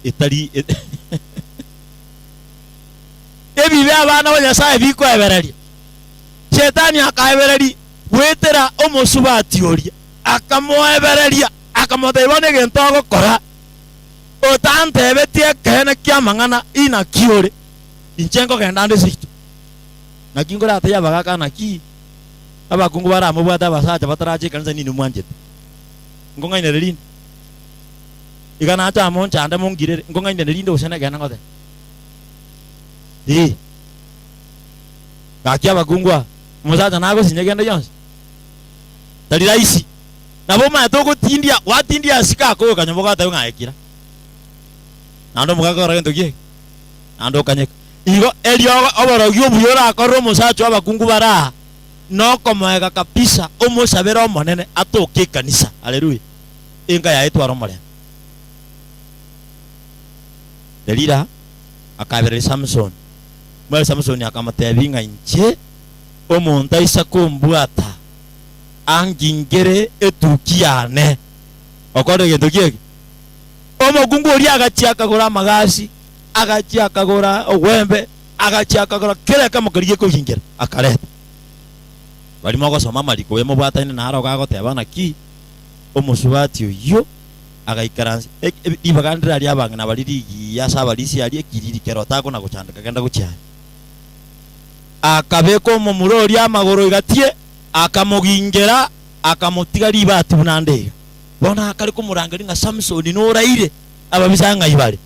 etari Ebibe abana ba Nyasae bikoebereria. Shetani akaebereria goetera omosubati oria, akamoebereria, akamotebia, Bono egento ogokora, otantebetie ekeene ki'amang'ana, inaki ore? Inche nkogenda ande seito. Naki nkoratebie abagaaka naki abakungu baramobwate abasacha bataracha ekanisa ninwe mwanchete? Nkong'ainereria inde? Iga nache amo nchande mongirere, nkong'ainereria inde gose nekeene ngoteba? Ee. Gaki abakungu aba, omosacha nagosinye kende gionsi? Tari rahisi. Nabo omanyete ogotindia, gwatindia asike akogoka nyomba ogateba ng'a aye kira. Naende omogaka okora gento ki eke? Naende okanyeka. Igo erio oborogi obuya orakorere omosacha o abakungu bare aa, nokomoega kabisa omosabere Omonene atoke ekanisa. Haleluya. Enka yaye etware omorembe. Delila akabereria Samusoni. Mwene Samusoni akamoteebia ng'a inche omonto aisa kombwata angingere etuki yane. Okorire gento ki eke? Omokungu oria agachia akagora amagasi, agachia akagora ogwembe, agachia akagora kera ekemo keria gekogingera, akareta. Baria mogosoma amariko oyo mobwataine naro iga agoteba naki omosubati oyio Agaikaransa ribaga rinde aria abang'ina baria rigiya ase abarisia aria ekiriri kero otakona gochandeka genda gochia aria. Akabeka omomura oria amagoro igatie, akamogingera, akamotiga ribati buna ande iga. Bono akare komorangeria ng'a Samsoni noraire, ababisa ng'ai bare?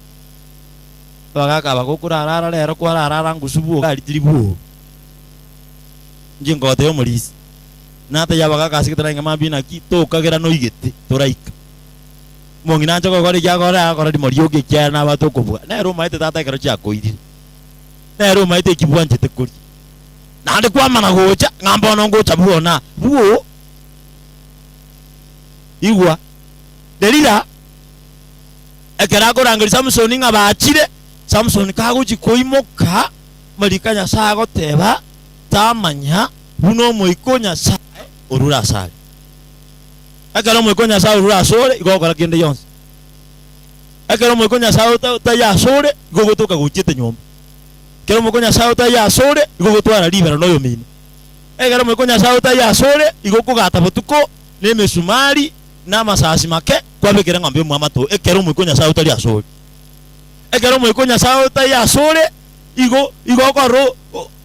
Abagaka aba gokorarara rero kwararara ngusu bwoka aria tiri bwogo. Inche nkogotebia omorisia, natebia abagaka ase getera ng'a mambia naki tokagera noigete toraika. Omong'ina anche gokora eki agokora, agakora rimo rioka ekiagera nabwate okobua. Nere omaete tata ekero chiakoirire. Nere omaete eki bwanchete koria. Naende kwamana gocha, ng'a mbono ngocha bwona. Bwoo. Igwa. Delila, ekero akorangeria Samsoni ng'a bachire, Samsoni kagochia koimoka, amariko a Nyasae agoteba, tamanya buna Omoika o Nyasae orure asare. Ekero Omoika o Nyasae orure asore, igo ogokora kende gionsi. Ekero Omoika o Nyasae otaiyo asore, igo ogotoka gochiete nyomba. Ekero Omoika o Nyasae otaiyo asore, igo ogotwara ribero na oyomino. Ekero Omoika o Nyasae otaiyo asore, igo okogata botuko na emesumari. Na amasasi make kwabekera eng'ombe y'omwamato ekero Omoika o Nyasae otari asore. Ekero Omoika o Nyasae otaiyo asore, igo igo okorora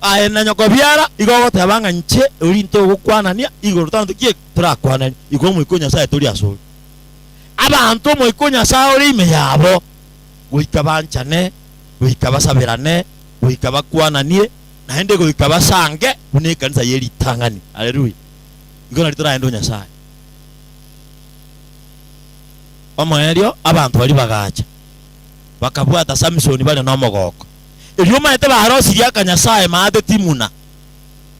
aye na nyoko biara, igo ogoteba ng'a inche oria ntogokwanania igoro tanto ki torakwanani, igo Omoika o Nyasae tori asore. Abanto Omoika o Nyasae ore ime yabo, goika banchane, goika basaberane, goika bakwananie, naende goika basange buna ekanisa ye ritang'ani. Haleluya! Igo nario toragende o Nyasae. Omoerio abanto baria bagacha, bakabwata Samisoni bare nomogooko. Erio omanyete barosirie akanyasae maate Timuna,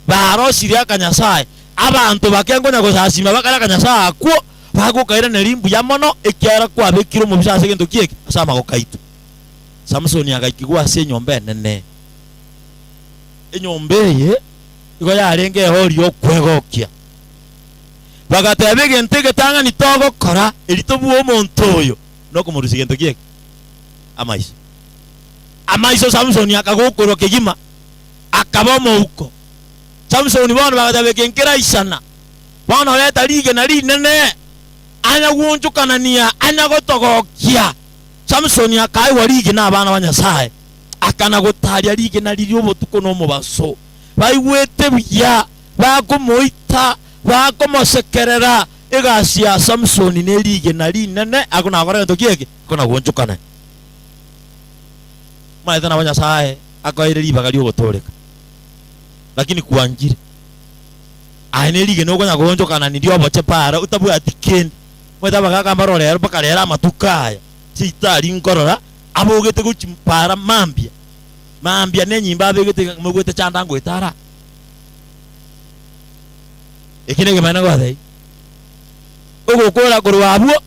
barosirie akanyasae, abanto bake nkonya gosasima bakare akanyasae akwo, bagokairaneria mbuya mono, ekiagera kwabekire omobisa ase egento ki eke? Ase amagoko aito. Samusoni agaikigwa ase enyomba enene. Enyomba eye igo yarenge ehori y'okwegokia. Bagateba, Egento egetang'ani togokora erio tobue omonto oyo nokomorusia gento ki eke? Amaiso. Amaiso Samsoni akagokorwa kegima, akaba omouko. Samsoni bono bagateba, Eke nkeraisana. Bono reta rigena rinene, anya gwonchokanania, anya gotogokia. Samsoni akaegwa rigena abana ba Nyasae, akana gotaria rigena riria obotuko na omobaso. Baigwete buya, bakomoita, bakomosekerera. Egasi ya Samsoni nerigena rinene, agwo nagokora gento ki eke? Agwo nagwonchokana. Omanyete nabo Nyasae akoeire ribaga ri'ogotooreka, lakini kwanchire. Aye nerigena okonya goonchokana nirio oboche para otabwati kende. Omanyete abagaaka mbarore ero mpaka rero amatuko aya, chitari nkorora abogete gochia para mambia, mambia nenyimbo abegete iga moigwete chanda ngoeta ara. Eki nekemanyererio ngotebia, ogokora korwa abwo,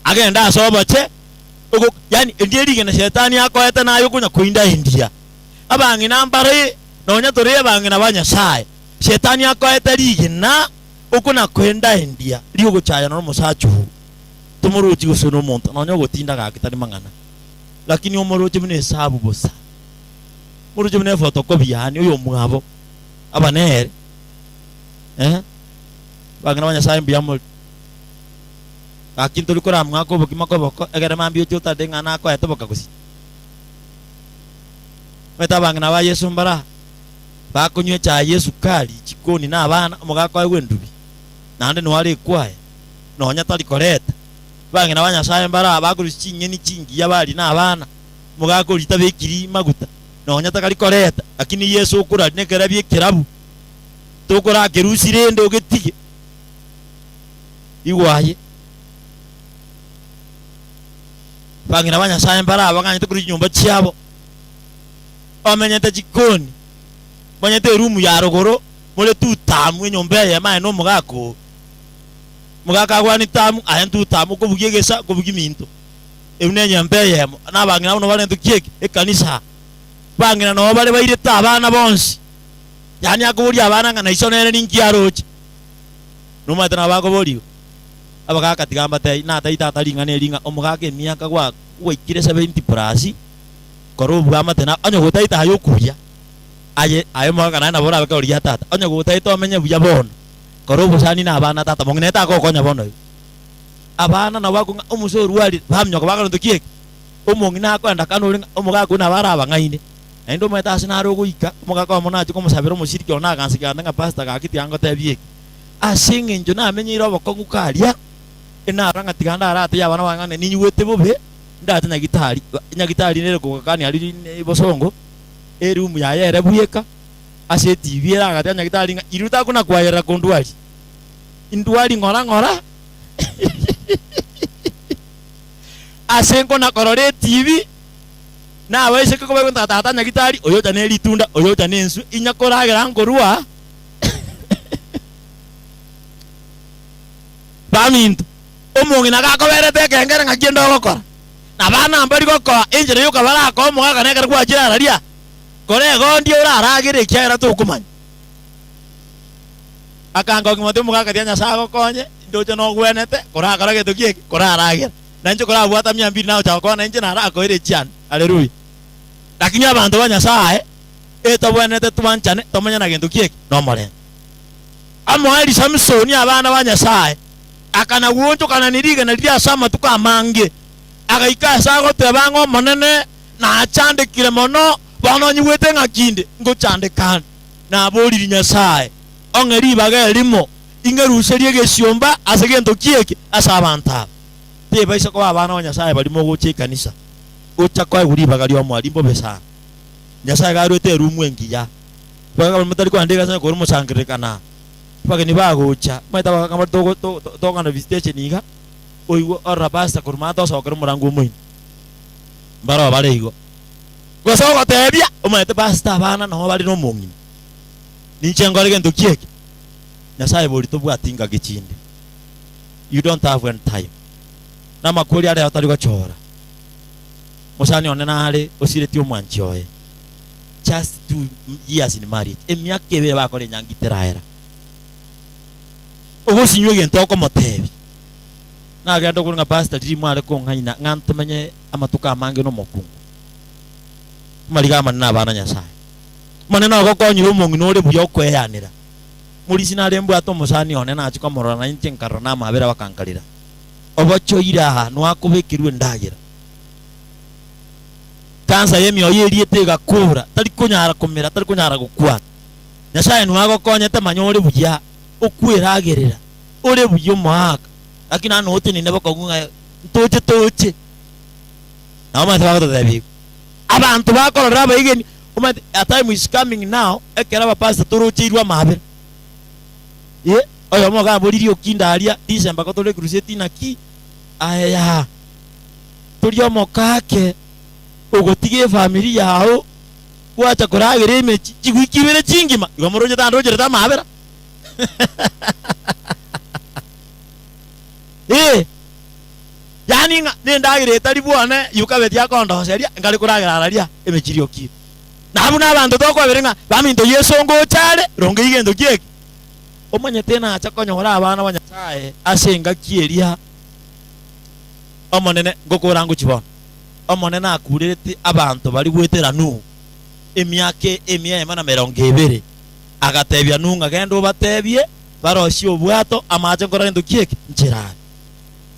agende ase oboche, ogo yaani erio erigena shetani akoete naye okonya koinda endia. Abang'ina mbare nonya tore abang'ina ba Nyasaye, shetani akoete rigena okona koenda endia riogochaya noro omosacha oo. Tomorochi gose nomonto nonya ogotinda gaki tari mang'ana, lakini omoroche buna esabu bosa. Moroche buna efotokopi yaani oyomwabo aba nere eh. Abang'ina ba Nyasaye mbuya more. Gaki ntori koramwaka obokima koboko egere mambia oche otade ng'a nakoete boka gose. Omanyete abang'ina ba Yeso mbare aa, bakonywa echae y'esukari chikoni na abana, omogaka oegwe endubi, naende noyo are ekwaya, nonya tari koreta. Abang'ina ba Nyasaye mbare aa, bakorusia ching'eni chingiya baria na abana, omogaka oria tabekiri maguta, nonya takari koreta, lakini Yeso okoraria nekerabio ekerabu, tokorakerusia rende ogetige. Igwa aye. Abang'ina ba Nyasaye mbare aba baganyete korwa chinyomba chiabo, bamenyete chikoni, bamenyete erumu ya rogoro, more tutamu enyomba eyemo aye na omogaka oo. Omogaka agwane tamu, aye ntutamu, okobugia egesa, okobugia minto. Ebu na enyomba eyemo, na abang'ina abwo nabo barentwe ki eke? Ekanisa. Abang'ina nabo bare bairete abana bonsi, yaani akoboria abana ng'a na iso nere ninki aroche. Nomanyete nabo bakoboria igo? Abagaka tiga mbatebie, natebie tata ring'ana eri ng'a omogaka emiaka gwa gwaikire 70 plus, kora obwamate na onye gotaete aye okuya, aye aye omogaka naye nabo orabe kero rigia tata, onye gotaete omenye buya bono, kora obosani na abana tata mong'ina ere tagokonya bono igo. Abana nabo bakong'a ng'a omose orwarire, baminyoka bakora gento ki eke? Omong'ina akoenda kando ore ng'a omogaka oyio nabo arabang'aine. Naende omanyete ase nare ogoika, omogaka oyomo nachie komosabera omoshiriki one aganseki agante ng'a pastor gaki tiga ngotebie eke. Ase engencho namenyeire obokong'u karia, enarora ng'a tiga ndaratebi abana bange ng'a ninyigwete bobe, ndache nyagitari. Nyagitari nere kogakania aria bosongo, eroom yaye ere bweka, ase etibi ere agatebia nyagitari ng'a irio takona kwayerera kondwaria. Indwari ng'ora ng'ora, ase nkona korora etibi, nabaiseke kobaigwa ng'a tata nyagitari, oyocha ne ritunda, oyocha ne enswe, inya koragera nkorwa. Baminto, omong'ina gakoberete ekengere ng'aki ende ogokora? Na abana mbari gokoa enchera yoka barakoe omogaka nekero gwachire araria, kora egondi oraragere ekiagera tokomanya. Akangokia mote omogaka tiga Nyasae agokonye, ndoche nogwenete, korakora gento ki eke? Koraragera. Na inche korabwata mia mbili nagochaka gokwana na inche narakoire echiane. Haleluya. Lakini abanto ba Nyasae etobwenerete twanchane tomenye na gento ki eke? Nomorembe. Amoerie Samsoni abana ba Nyasae. Akana gwoonchokana ne rigena riria ase amatuko amange, agaika ase agoteba ng'a Omonene nachandekire mono, bono onyigwete ng'a kinde ngochandekane. Naboriri Nyasae, ong'e ribaga erimo, ing'eruserie egesiomba ase gento ki eke ase abanto aba. Tebaisa koba abana ba Nyasae baria mogocha ekanisa, gocha koegwa ribaga ri'omoa rimbobe sana. Nyasae garuete erumu engiya, ribaga baria motari kogenda ekanisa onye korwa omosangererekano aa. Abageni bagocha, omanyete abagaka mbare togo to tokogenda visitation iga, oigwe orora pastor korwa maate osokere omorango omoino. Mbaroo bare igo. Gose ogotebia, omanyete pastor abana noo bare na omong'ina. Ninche nkore gento ki eke? Nyasaye bori tobwati ngaki chinde. You don't have any time. Namakweri areo tari gochora. Mosani one nare osiretie omwanchi oye. Just 2 years in marriage. Emiaka ebere bakora enyangi teraera. Ogosinywa egento okomotebia. Nagenda okore ng'a pastor riria mware kong'aina ng'a ntomenye amatuko amange nomokungu. Amariga amanene abana Nyasaye. Omonene ogokonyire omong'ina ore buya okoeyanera. Morisi nare mbwate omosani one nachia komorora na inche nkarora namabera bakankarera. Obochoire aa noakobekerwa endagera. Kansa y'emioyo eriete egakora, tari konyara komera, tari konyara gokwana. Nyasaye noagokonyete manya ore buya, okweragerera, ore buya omoaka, lakini nano otenene bokong'u ng'a ntoche toche. Nabo omanyete bagototebia igo. Abanto bakorora abaegeni, omanyete a time is coming now, ekero abapastor torocheirwe amabera. Eh, oyomo ogamboririe okinda aria, December ko tore crusade naki? Aye yaa. Toria omokake ogotiga efamiri yao gwacha koragera emechi chiwiki ibere chingima igo moroche tandocherete amabera Eh, yaani ng'a nendagera etari bwane yukabeti akondoseria nkare koragera araria emechi rioki. Na buna abanto tokwabera ng'a baminto Yeso ngocha are ronge igento ki eke. Omanyete nacha konyora abana ba Nyasaye ase engaki eria Omonene, ngokora ngochia bono. Omonene akurerete abanto baria goetera Nuhu emiaka emia emo na merongo ebere, agatebia Nuhu ng'a genda obatebie barosie obwato, amache nkora gento ki eke? Nchera are.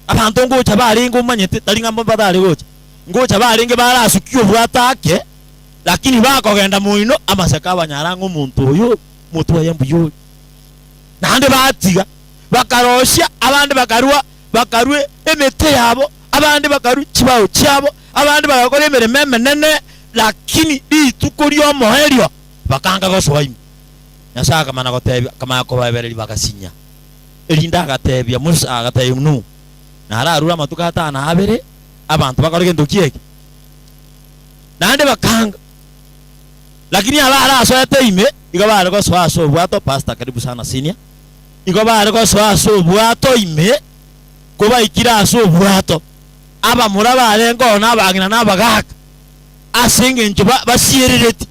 Abanto ngocha barenge omanyete, tari ng'a mbatare gocha, ngocha barenge barasukie obwato ake, lakini bakogenda moino, amaseko abanyare ng'a omonto oyo motwe oye mbuya ore. Naende batiga, bakarosia, abande bakarua bakarua emete yabo, abande bakarua chibao chiabo, abande bagakora emeremo emenene, lakini rituko ri'omoerio bakanga gosoa ime. Nyasae akamana gotebia, akamanya kobaebereria bagasinya. Erinde agatebia Musa, agatebia Nuhu, Nararure amatuko atano na abere, abanto bakore gento ki eke? Naende bakanga. Lakini abarasoete ime, igo bare gosoa ase obwato, Pastor karibu sana senior. Igo bare gosoa ase obwato ime, kobaikire ase obwato, abamura barenge oo na abang'ina na abagaaka, ase engencho basierereti,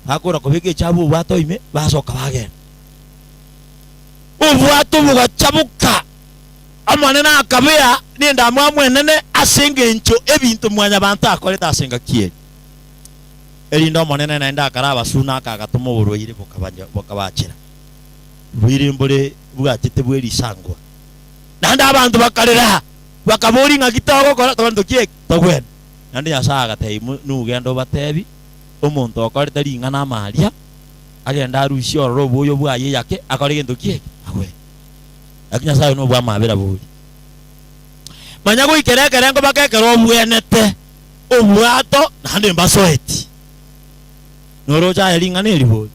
bakora kobeka echabu obwato ime, basoka bagenda. Obwato bogachaboka, Omonene akabea nendamwamu enene ase engencho ebinto mwanyabanto akorete ase engaki eria. Erinde Omonene naende akarabasuna aka agatoma oborwaire bokabachera. Boire mbore bwachete bwe risangwa. Naende abanto bakarera, bakaboria ng'aki togokora, togento ki eke? Togwene. Naende Nyasae agatebia Mu- Nuhu, Genda obatebi, omonto okorete ring'ana amaria, agende arusie ororo oboyo bwaye eyake, akore gento ki eke? Agwene. Naki Nyasae oyo nobw'amabera bori. Manya goikera ekerengo baka ekero obwenete obwato naende mbasoeti. Noroche aye ring'ana eri bori.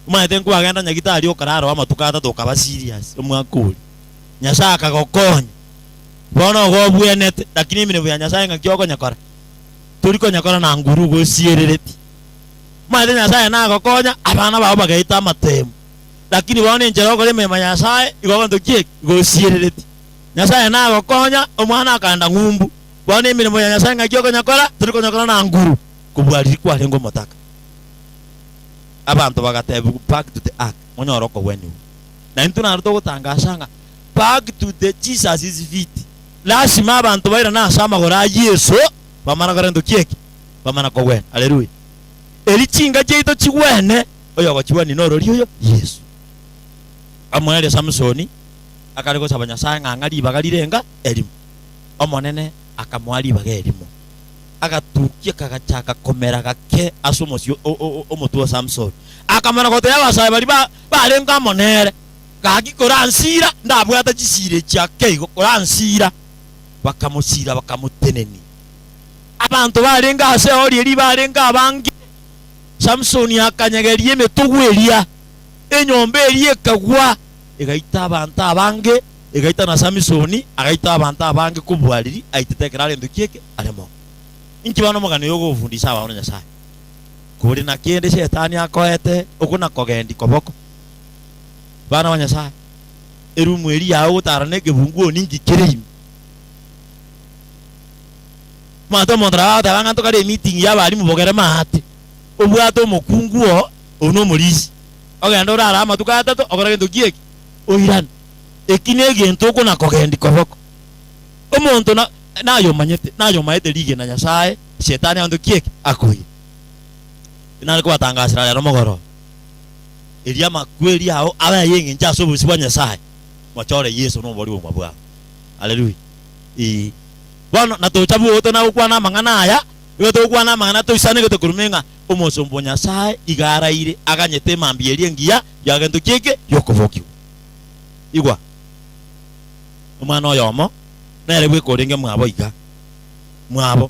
Omanyete nkwagenda nyagitari okarara amatuko atato okaba serious omwaka oria. Nyasae akagokonya. Bono igo obwenete, lakini emeremo ya Nyasae ng'aki okonyekora? Tori konyekora na nguru gosierereti. Omanyete Nyasae nagokonya, abana bao bagaeta amatemu. Lakini bono enchera okora emeremo ya Nyasae igo gento ki eke? Igo osierereti. Nyasae nagokonya, omwana akaenda ng'umbu. Bono emeremo ya Nyasae ng'aki okonyekora? Tori konyekora na nguru kobua riria kwarenge omotaka. Abanto bagatebigwa, Back to the ark, monyore okogwenigwa. Na intwe naro togotangasa ng'a back to the Jesus' feet. Lasima abanto bairane ase amagoro a Yeso bamana kora gento ki eke? Bamana kogwena. Haleluya! Eri chinga chiaito chigwene, oyogochigwenia norori oyo? Yeso. Amoerio Samsoni. Akare gosaba Nyasae ng'a ang'a ribaga rirenga erimo. Omonene akamoa ribaga erimo. Agatukia kagachaka komera gake ase omosio omotwe o Samson. Akamana gotebia abasae baria ba barenge amo nere, Gaki koransira, ndabwate chisiira echi ake igo, koransira. Bakamosiira, bakamotenenia. Abanto barenge ase eori eria barenge abange. Samsoni akanyegeria emetogwa eria, enyomba eria ekagwa, egaita abanto abange, egaita na Samisoni, agaita abanto abange kobua riria aitete ekero arentwe ki eke are moyo. Inki bono omogano oyo ogofundisa abana ba Nyasae? Kore na kende Shetani akoete okwo nakogendi koboko. Bana ba Nyasae, erumu eria yao ogotara na ekebunguo ninki kere ime? Omanyete omonto nabo agoteba ng'a ntokare emeeting ya abalimu bogere maate, obwate omokungu oo, oyio nomorisia. Ogende orare amatuko atato okore gento ki eke? Oirane. Eki negento okona kogendi koboko. Omonto na naye omanyete, naye omaete rigena Nyasaye, Shetani agento ki eke? Akoire. Nare kobatangasera rero mogoroba, erio amakweri ao abe ay'engencho ase obosio bwa Nyasaye, mochore Yeso nobori obogima bwao. Haleluya. Ee. Bono natocha bwoto na gokwana amang'ana aya, igo togokwana amang'ana toisanegete korwa ng'a omosomba o Nyasae iga araire aganyete emambia eria engiya ya gento ki eke gi'okobokigwa. Igwa, omwana oyomo nere bweka orenge mwabo iga, mwabo,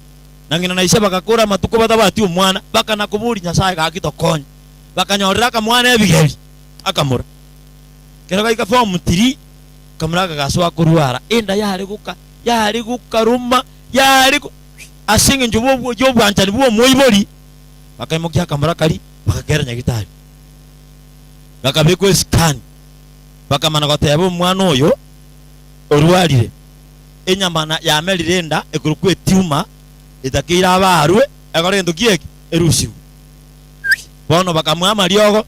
na ng'ina na ise bagakora amatuko batabwati omwana, bakana koboria Nyasae gaki tokonye. Bakanyorera akamwana ebigeri, akamura. Kero gaika form three, akamura akagasoa korwara, enda yare goka yare gokaruma, yare go ase engencho bw'obwo y'obwanchani bw'omoibori, bakaimokia akamura karia, bagakera nyagitari. Gakabekwa escan, bakamana goteba omwana oyo orwarire, enyama na yamerire enda ekorokwa etumor, etakeire abarwe, ekore gento ki eke? Erusigwe. Bono bakamoa amariogo,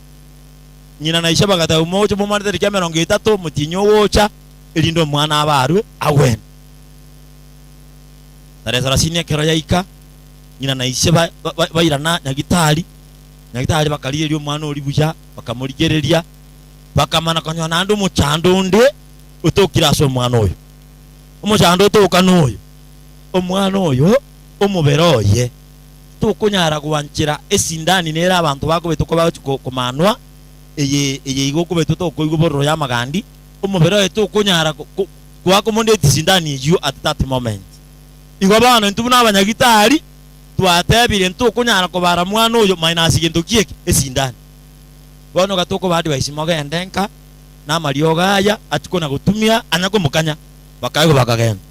ng'ina na ise bagateba, Moche momane tariki emerongo etato, omotienyi ogocha, erinde omwana abarwe agwene. Tarehe sarasini ekero yaika, ng'ina na ise bairana nyagitari, nyagitari bakarigereria omwana oria buya, bakamorigereria, bakamana konyora naende omochando onde otokire ase omwana oyo. Omochando otoka noyo, omwana oyo omobere oye tokonyara gwanchera esindani nere abanto bakobetwa kobagochia komanwa, eye eye igo okobetwa tokoigwa bororo y'amagandi, omobere oye tokonyara koaccommodate sindani eyio at that moment. Igo bono intwe buna abanyagitari twatebire ntokonyara kobara mwana oyo minus gento ki eke? Esindani. Bono iga tokoba advice mogende nka na amariogo aya achie kona gotumia anya komokanya. Bakaigwa bakagenda.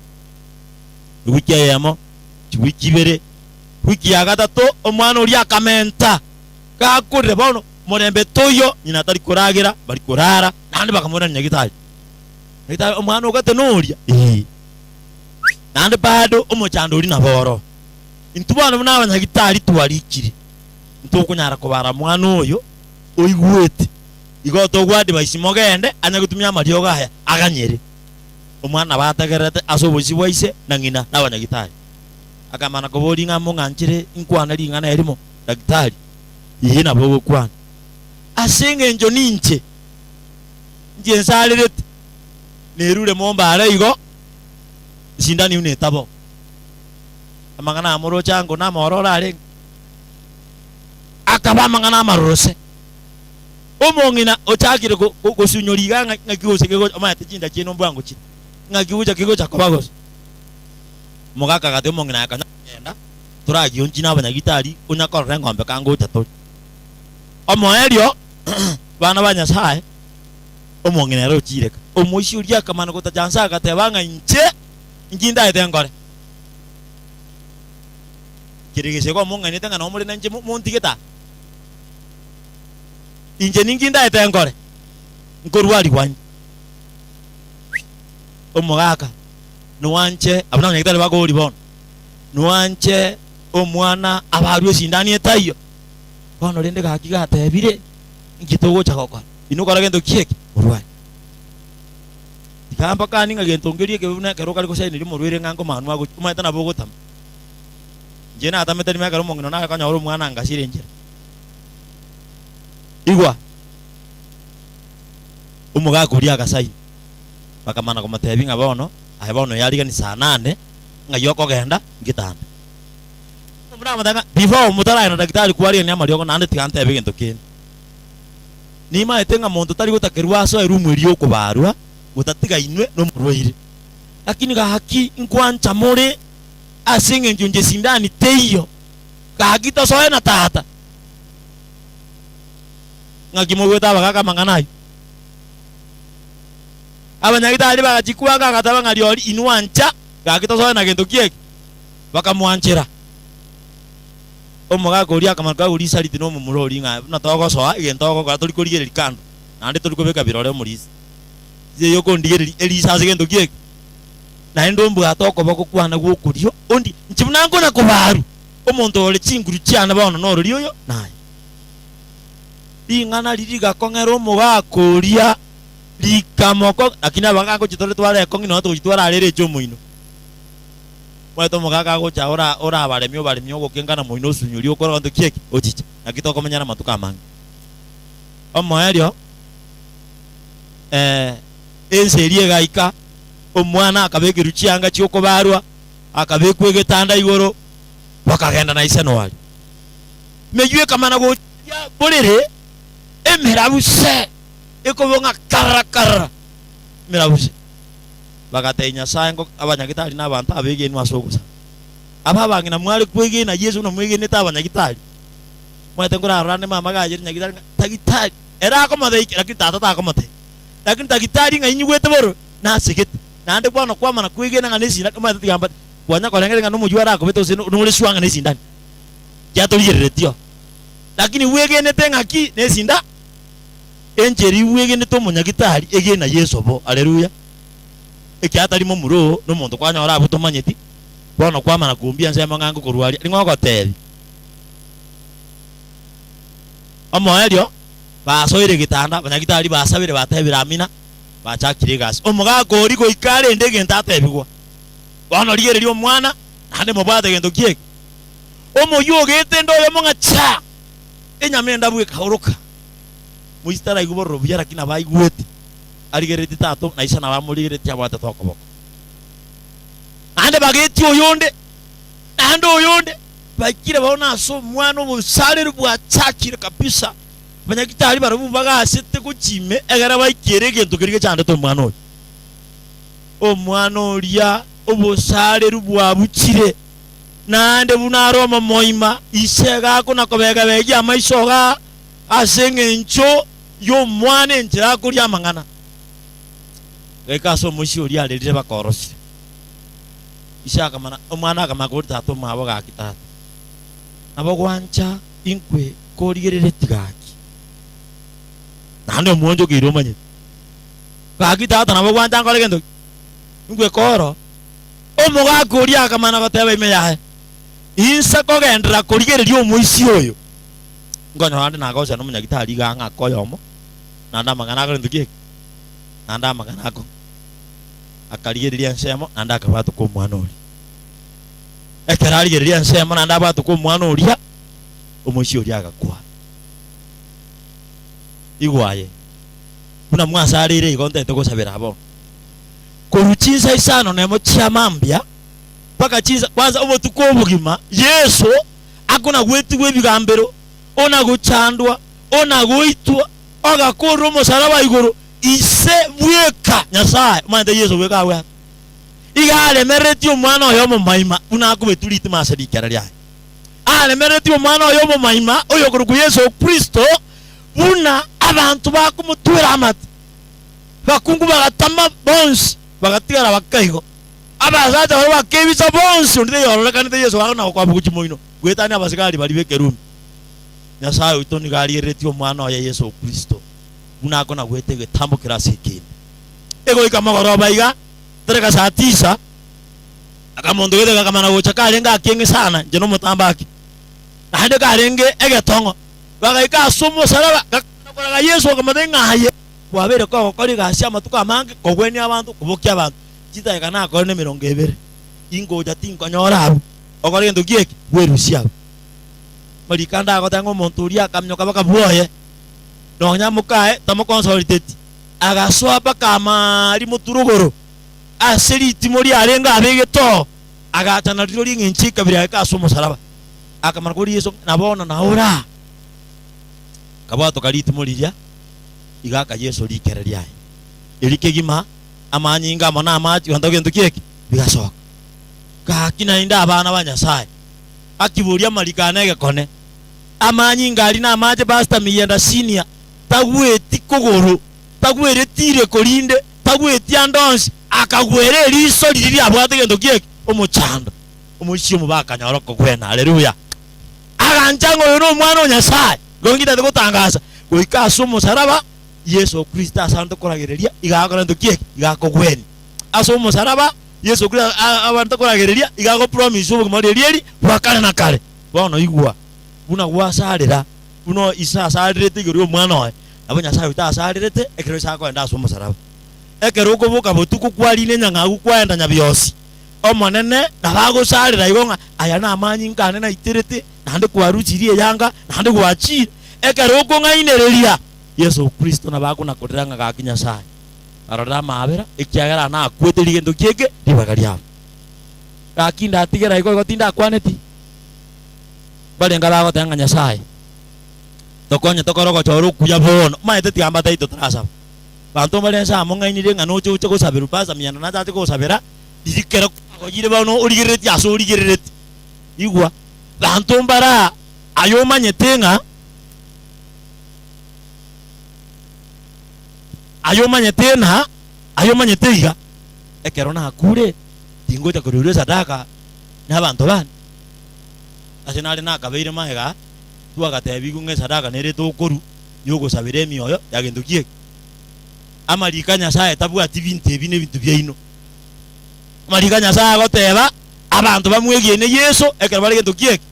Ewiki eyemo, chiwiki ibere, wiki ya gatato omwana oria akamenta gakorire bono morembe toiyo ng'ina tari koragera bari korara naende bakamoirania nyagitari. Nyagitari omwana ogate noria? Ee. Naende bado omochando oria nabo oro. Intwe bono buna abanyagitari twarikire, ntokonyara kobara mwana oyo oigwete, igo togoadvise mogende anye gotumia amariogo aya aganyere. Omwana nabo ategererete ase obosio bwa ise na ng'ina na abanyagitari. Akamana koboria ng'a mong'anchere inkwane ring'ana erimo, Daktari? Ee nabo ogokwana. Ase engencho ninche inche nsarerete, nerure mombare igo, esindani buna etabo. Amang'ana aya moroche ango namororo arenge. Akaba amang'ana amarorose. Omong'ina ochakire gosunyora iga ng'a ng'aki gose kegocha, omanyete chinda chiaino mbwango chire, ng'aki gocha kegocha koba gose. Omogaka agatebia omong'ina aye konya kogenda, toragionchie na abanyagitari, onya korora eng'ombe kangocha tore. Omoerio, bana ba Nyasae, omong'ina ere ochiire ka. Omoisia oria akamana gotacha nse agateba ng'a inche inki ntaete nkore? Kere gese igo mong'ainete ng'a noo more nainche montigete aa. Inche ninki ndaete nkore? Nkorwarigwa inde. Omogaka, noanche abwo nabanyagitari bakori bono, noanche omwana abarwe esindani etaiyo. Bono rende gaki gatebire, inki togocha gokora? Inwe kora gento ki eke? Morwari. Tiga mbakanie ng'a gento nkeria ekebe buna ekero okare gosaineria omorwaire ng'a nkomanwa agochia, omanyete nabo ogotama. Inche natamete rimo ekero omong'ina one are konyora omwana angasire enchera. Igwa! Omogaka oria agasaina. Bakamana komotebia ng'a bono, aye bono oyarigani saa nane, ng'ai okogenda ngetanda. Omomura akamotebia ng'a before motaragenda daktari kwarigania amariogo naende tiga ntebe egento kende. Nimaete ng'a monto tari gotakerwa asoe erumu eria yokobarwa, gotatiga inwe nomorwaire. Lakini gaki nkwancha more ase engencho inche sindani teiyo, gaki tosoe na tata. Ng'aki mogwete abagaka amang'ana ayio? Abanyagitari bagachikwa anga agateba ng'a riori inwe ancha, gaki tosoe na gento ki eke? Bakamwanchera. Omogaka oria akamanya kagwa risariti na omomura oria ng'a buna togosoa egento ogokora tori korigereria kando, naende tori kobeka birore omorisia. Inche okondigereria erisa ase gento ki eke? Naende ombwate okoboko kwane gw'okorio, ondi, inche buna nkonya kobarwa, omonto ore chinguru chiane bono norori oyo naye. Ring'ana riria rigakong'era omogaka oria, rikamoko, lakini abagaka ngochia tore tware ekong'i nonya togochia twararera eche omoino. Omanyete omogaka agocha ora orabaremie obaremie ogokengana moino osunyurie okore gento ki eke? Ochiche. Naki tokomenyera amatuko amange. Omoerio eh, ense eria egaika, omwana akabekerwa chianga chi'okobarwa, akabekwa egetanda igoro, bakagenda na ise noari. Meyio ekamana gochia borere, emerabu se, ekobong'a karara karara, emerabu se. Bagatebia Nyasae ngo abanyagitari na abanto abegenwa ase ogosaba. Aba abang'ina mware kwegena Yeso buna mwegenete abanyagitari. Omanyete nkorarora ande mama gachire nyagitari ng'a tagitari ere akomotebia lakini tata takomotebia. Lakini tagitari ng'a inyigwete borwe nasegete. Naende bono kwamana kwegena ng'a nesindani omanyete tiga mbate kwanya korengereria ng'a nomoyio arakobete gose nore sure ng'a nesindani. Kiatorigereretie oo. Lakini bwegenete ng'aki nesinda enchera ibwegenete omonyagitari egena Yeso bo. Haleluya. Ekiagera tari momura oo nomonto kwanyora abwo tomanyeti, bono kwamana kombia ensemo ng'a ngokorwaria, ning'o ogotebia? Omoerio basoire egetanda, abanyagitari basabire batebire amina, bachakire egasi. Omogaka oria goika arende egento atebigwa. Bono rigereria omwana, naende mobwate egento ki eke? Omoyio ogete nde oyomo ng'a chaa! Enyama endabu ekaoroka. Moise taraigwa bororo buya lakini nabo aigwete. Arigereretie tata na ise nabo amorigereretie abwatete okoboko. Naende bagetie oyonde, naende oyonde, baikire bono ase omwana obosareru bwachakire kabisa. Abanyagitari barabwo bagasete gochia ime egere baikiere egento keria gechandete omwana oyo. Omwana oria obosareru bwabuchire, naende buna are omomoima, ise gakona kobega-begia amaiso igaa ase engencho y'omwana enchera akoria amang'ana. Gaika ase omoisia oria arerire bakorosire. Ise akamana, omwana akamanya kori tata omwabo gaki tata. Nabo gwancha inkwe korigereretie gaki. Naende omwonchokeire omanyete. Gaki tata nabo gwancha nkore gento ki? Inkwe koro. Omogaka oria akamana goteba ime yaye, Inse kogenderera korigereria omoisia oyo, Nkonyora ande nagocha nomonyagitari iga ang'ake oyomo, naende amang'ana akore ntoki eke, naende amang'ana ako. Akarigereria ensemo, naende akabwatoka omwana oria. Ekero arigereria ensemo naende abwatoka omwana oria, omoisia oria agakwa. Igwa aye, buna mwasareire igo ntete gosabera bono. Korwa chinsa isano nemo chia mambia mpaka chinsa kwanza obotuko obogima, Yeso akona-gwetigwa ebigambero, ona-gochandwa, ona-goitwa, agakorera omosaraba igoro, ise bweka Nyasae. Omanyete Yeso bweka agwo ake iga aremereretie omwana oye omomaima buna akobetwa ritima ase rikera riaye. Aremereretie omwana oye omomaima oyokorokwa Yeso Kristo buna abanto bakomotwera amate. Bakungu bagatama bonsi, bagatigara bakaigo. Abasacha baria bakebisa bonsi, onde taiororekanete Yeso gakona gokwama gochia moino, goetania abasigari baria b'ekerumi. Nyasae oito nigo ariereretie Omwana oye Yeso Kristo, buna akona goeta egetambo kere ase ekende. Egoika mogoroba iga, tereka saa tisa, akamonto gete gakamana gocha karenge akeng'e sana, inche nomotambe ake, naende karenge egetong'o. Bagaika ase omosaraba, gakamana koraga Yeso, bakamotebia ng'a aye kwabeire kogokora egasi amatuko amange, kogwenia abanto, kobokia abanto. Chidakika nakore nemerongo ebere, ingocha tinkonyora abwo. Okore gento ki eke? Bwerusie abwo. Amariko ande agoteba ng'a omonto oria akaminyoka baka bwoye, nonya mokaye tamokonsoliteti. Agasoa mpaka amaaria moturugoro, ase ritimo riarenge abegete oo, agacha nario ring'encho ekabira yaye ase omosalaba. Akamanya koria Yeso, na bono nao ore aa. Akabwatoka ritimo riria, iga aka Yeso rikere riaye. Erio kegima amanyinga amo namache gento gento ki eke bigasoka. Gaki naende abana ba Nyasae, akiboria amariko ane egekone, amanyinga aria namache Pastor Miyenda Senior tagweti kogoro, tagwereti ireko rinde, tagweti ande onsi, akagwera eriso riria riabwate gento ki eke? Omochando. Omoisia omobe akanyora okogwena. Haleluya! Agancha ng'a oyo nomwana o Nyasae. Igo ngitete gotangasa, goika ase omosaraba, Yeso Kristo ase abanto koragereria, iga agokora gento ki eke? Iga akogwenia. Ase omosaraba, Yeso Kristo abanto koragereria, iga agopromise obogima bwa rieri bwa kare na kare. Bono igwa, buna gwasarera, buna ise asarerete igoro y'omwana oye, nabo Nyasae oito asarerete ekero ise akoenda ase omosaraba. Ekero okoboka botuko kwarina enyang'au kwaenda nyabiosi, Omonene nabo agosarera igo ng'a aya namanyinga ane naiterete, naende kwarusirie eyanga, naende gwachire. Ekero okong'ainereria, Yeso Kristo nabo akonakorera ng'a gaki Nyasae arorere amaabera, ekiagera nakwete rigento ki eke ribaga riabo. Gaki ndatigera igo igo tindakwaneti. Mbarenge abagoteba ng'a Nyasae, tokonye tokore ogochora okuya bono. Omanyete tiga mbatebi totarasaba. Banto mbare nse among'ainirie ng'a noche oche gosaberwa Pastor Mianda nache ache gosabera, riria kero kwagoyire bono origereretie ase origereretie. Igwa, banto mbare aa aye omanyete ng'a aye omanyete ng'a aye omanyete iga, ekero nakure tingocha koruerwa esadaka na abanto bane. Ase nare nakabeire magega, twagatebiigwe ng'a esadaka nere tokorwa yogosabera emioyo ya gento ki eke. Amariko a Nyasae tabwati binto ebi nebinto biaino. Amariko a Nyasae agoteba, abanto bamwegiene Yeso ekero bare gento ki eke?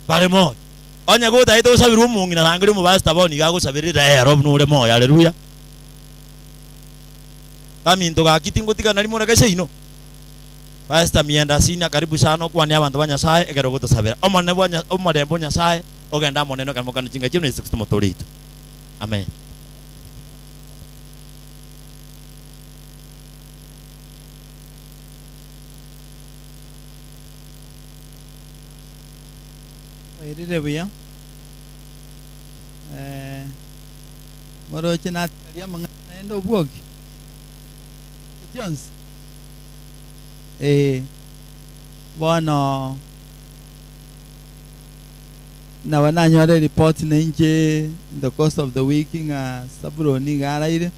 Bare moyo. Onye gotagete gosaberwa omong'ina rangeria omopastor bono iga agosaberere rero buna ore moyo. Haleluya. Baminto gaki tingotigana rimo na seino. Pastor Mienda Senior karibu sana okwanie abanto ba Nyasae ekero ogotosabera. Omonene bwa omorembe o Nyasae ogende amo neno ekero mokana chingaki chiaino Yeso Kristo omotooria oito. Amen. Bwairire buya. Eh, moroche natigaria amang'ana naende obwoki chionsi. Eh, bono nabo nanyora ereport nainche in the course of the week ng'a Sabuloni iga araire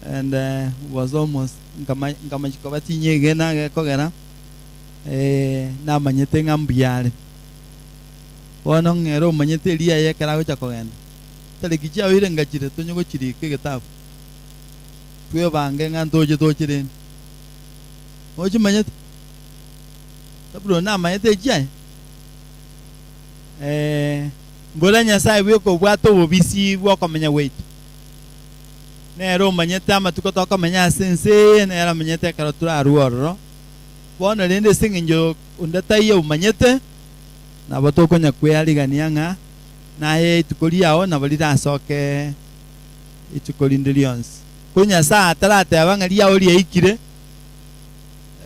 and uh, was almost nkama nkamachia koba tinyegena gekogera eh, namanyete ng'a mbuya are. Bono ng'ere omanyete eria yaye ekero agocha kogenda. Tariki chiabeire ngachire tonye gochirika egetabu. Twebange ng'a ntoche toche rende. Nochimanyete? Sabuloni namanyete echiaye? Eh, mbora Nyasae bweka obwate obobisi bw'okomenya gwaito. Nere omanyete amatuko tokomenya ase ense eye, nere omanyete ekero torarue ororo. Bono rende ase eng'encho onde taiyo omanyete, nabo tokonya kwearigania ng'a naye rituko riao nabo rirasoke rituko rinde rionsi. Ko Nyasae atarateba ng'a riao riaikire,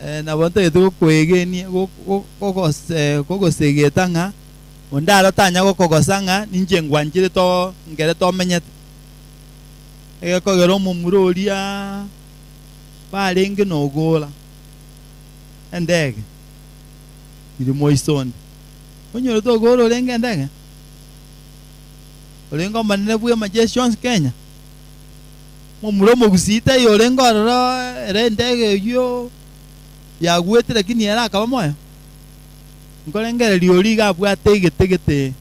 eh, nabo ntagete gokoegenia gogosegeta ng'a onde aro tanya gokogosa ng'a ninche ngwanchire to nkere tomenyete. Egekogera omomura oria barenge nogora endege iri moiso onde. Onyorete ogora orenge endege? Orenge omonene bw'emajeshi onsi Kenya? Momura omogusii taiyo orenge ororo ere endege eyio yagwete lakini ere akaba moyo? Nkorengereria oria iga abwate egete gete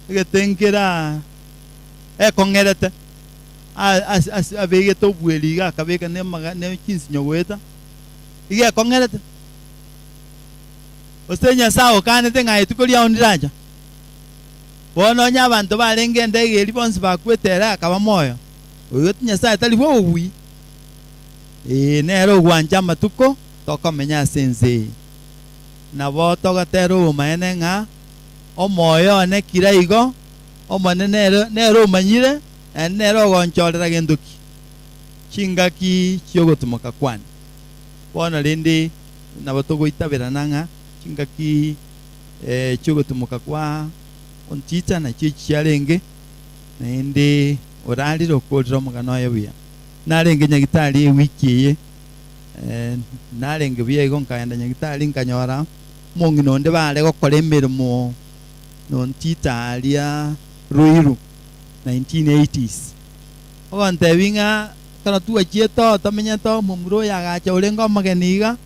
egete nkera ekong'erete abegete obweri iga akabeka ne chinsinyo goeta iga ekong'erete. Gose Nyasae okanete ng'a rituko riao ndiracha. Bono onye abanto barenge endege eria bonsi bakwete ere akaba moyo, oyio Nyasae tari bw'obobui? Ee, nere ogwancha amatuko tokomenya ase ense eye. Nabo togotera obomaene ng'a omoyo one kira igo, Omonene nere, nere omanyire. Naende nere ogonchorera gento ki? Chingaki chi'ogotumoka kwane. Bono rende nabo togoitaberana ng'a chingaki chi'ogotumoka kwa Ontita nachio echi chiarenge, naende orarire okorire omogano oye buya. Narenge nyagitari ewiki eye, narenge buya igo nkaenda nyagitari nkanyora omong'ina onde bare gokora emeremo nontita aria Ruiru 1980s. Ogontebia ng'a ekero twachiete oo tomenyete oo omomura oyo agacha orenge omogeni iga,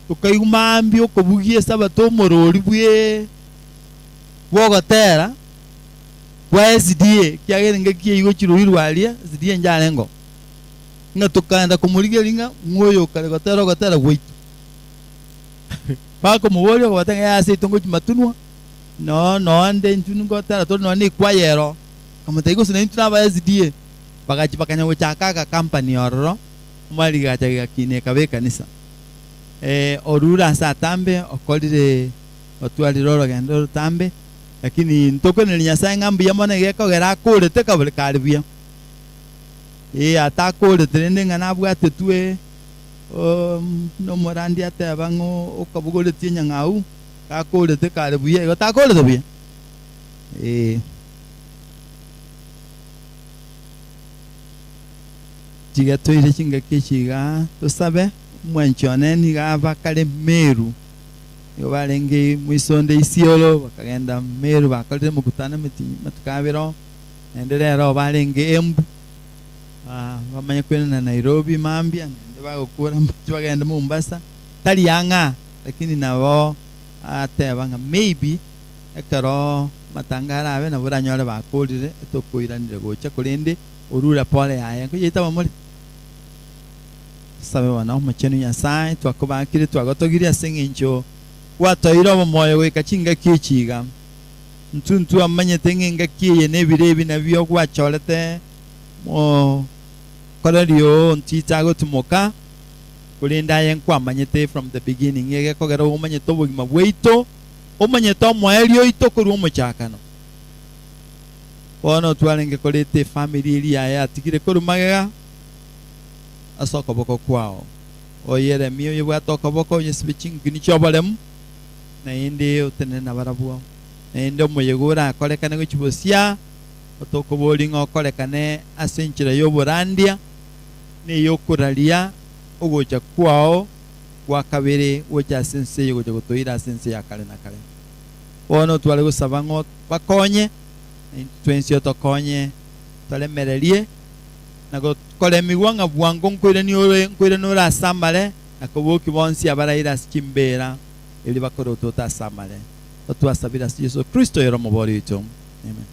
tokaigwa mambia okobugia esabato omorori bwe bw'ogotera kwa SDA ekiagera engaki eyio gochia Ruiru aria SDA njarenge oo. Ng'a tokaenda komorigereria ng'a ng'o oyo okare gotera ogotera gwaito. Bakomoboria okobatebia ng'a yaya ase aito ngochia matunwa, noo noonde intwe ngotera tore nonya na ekwaya ero. Akamotebia gose naintwe naba SDA. Bagachia bakanya gochaka agakampani ororo, omwari gegacha gegakina ekaba ekanisa. Orure ase atambe okorire otwarire orogendo orotambe, lakini ntokweneria Nyasae ng'a mbuya mono egekogera akorete kabore kare buya. Ee, atakorete rende ng'a nabwatetwe nomorandia ateba ng'a okabogoretie enyang'au, gakorete kare buya, igo takorete buya. Ee. Tiga toire chingaki echi igaa tosabe. Omwanchi one nigo abakare Meru. Nigo barenge moisonde Isiolo, bakagenda Meru bakorire emokutano amatuko abere oo. Naende rero barenge Embu, bamanye kwenena Nairobi mambia, naende bagokora mbache bagende Mombasa. Tari ang'a, lakini nabo ateba ng'a maybe ekero amatanga arabe nabo oranyore bakorire etokoiranire gocha korende orure pole yaye. Nkoyeitaba more? Tosabe bono, Omochenu Nyasae, twakobakire twagotogirie ase engencho gwatoeire obomoyo goika chingaki echi iga. Intwe ntwamanyete ng'a engaki eye nebiro ebi nabio gwachorete mokoreri oo nticha agotimoka, korende aye nkwamanyete from the beginning, egekogera omanyete obogima bwaito, omanyete omoerio oito korwa omochakano. Bono twarenge koreta efamiri eria yaye atigire korwa magega ase okoboko kwao. Oyeremie oyebwate okoboko, oyesibe ching'ukini chi'oboremu, naende otenene nabarabwo. Naende omoyega orakorekane gochia bosia, otokoboria ng'a okorekane ase enchera y'oborandia, na ey'okoraria ogocha kwao gwa kabere gocha ase ense eye gocha gotoira ase ense ya kare na kare. Bono tware gosaba ng'a obakonye, na intwe twensi otokonye toremererie na koremigwa ng'a bwango nkoirania ore nkoirana ore ase amare, na kobokia bonsi abaraire ase chimbeera, erio bakore ototo ase amare. Otwasabire ase Yeso Kristo oyore Omobori oito. Amen.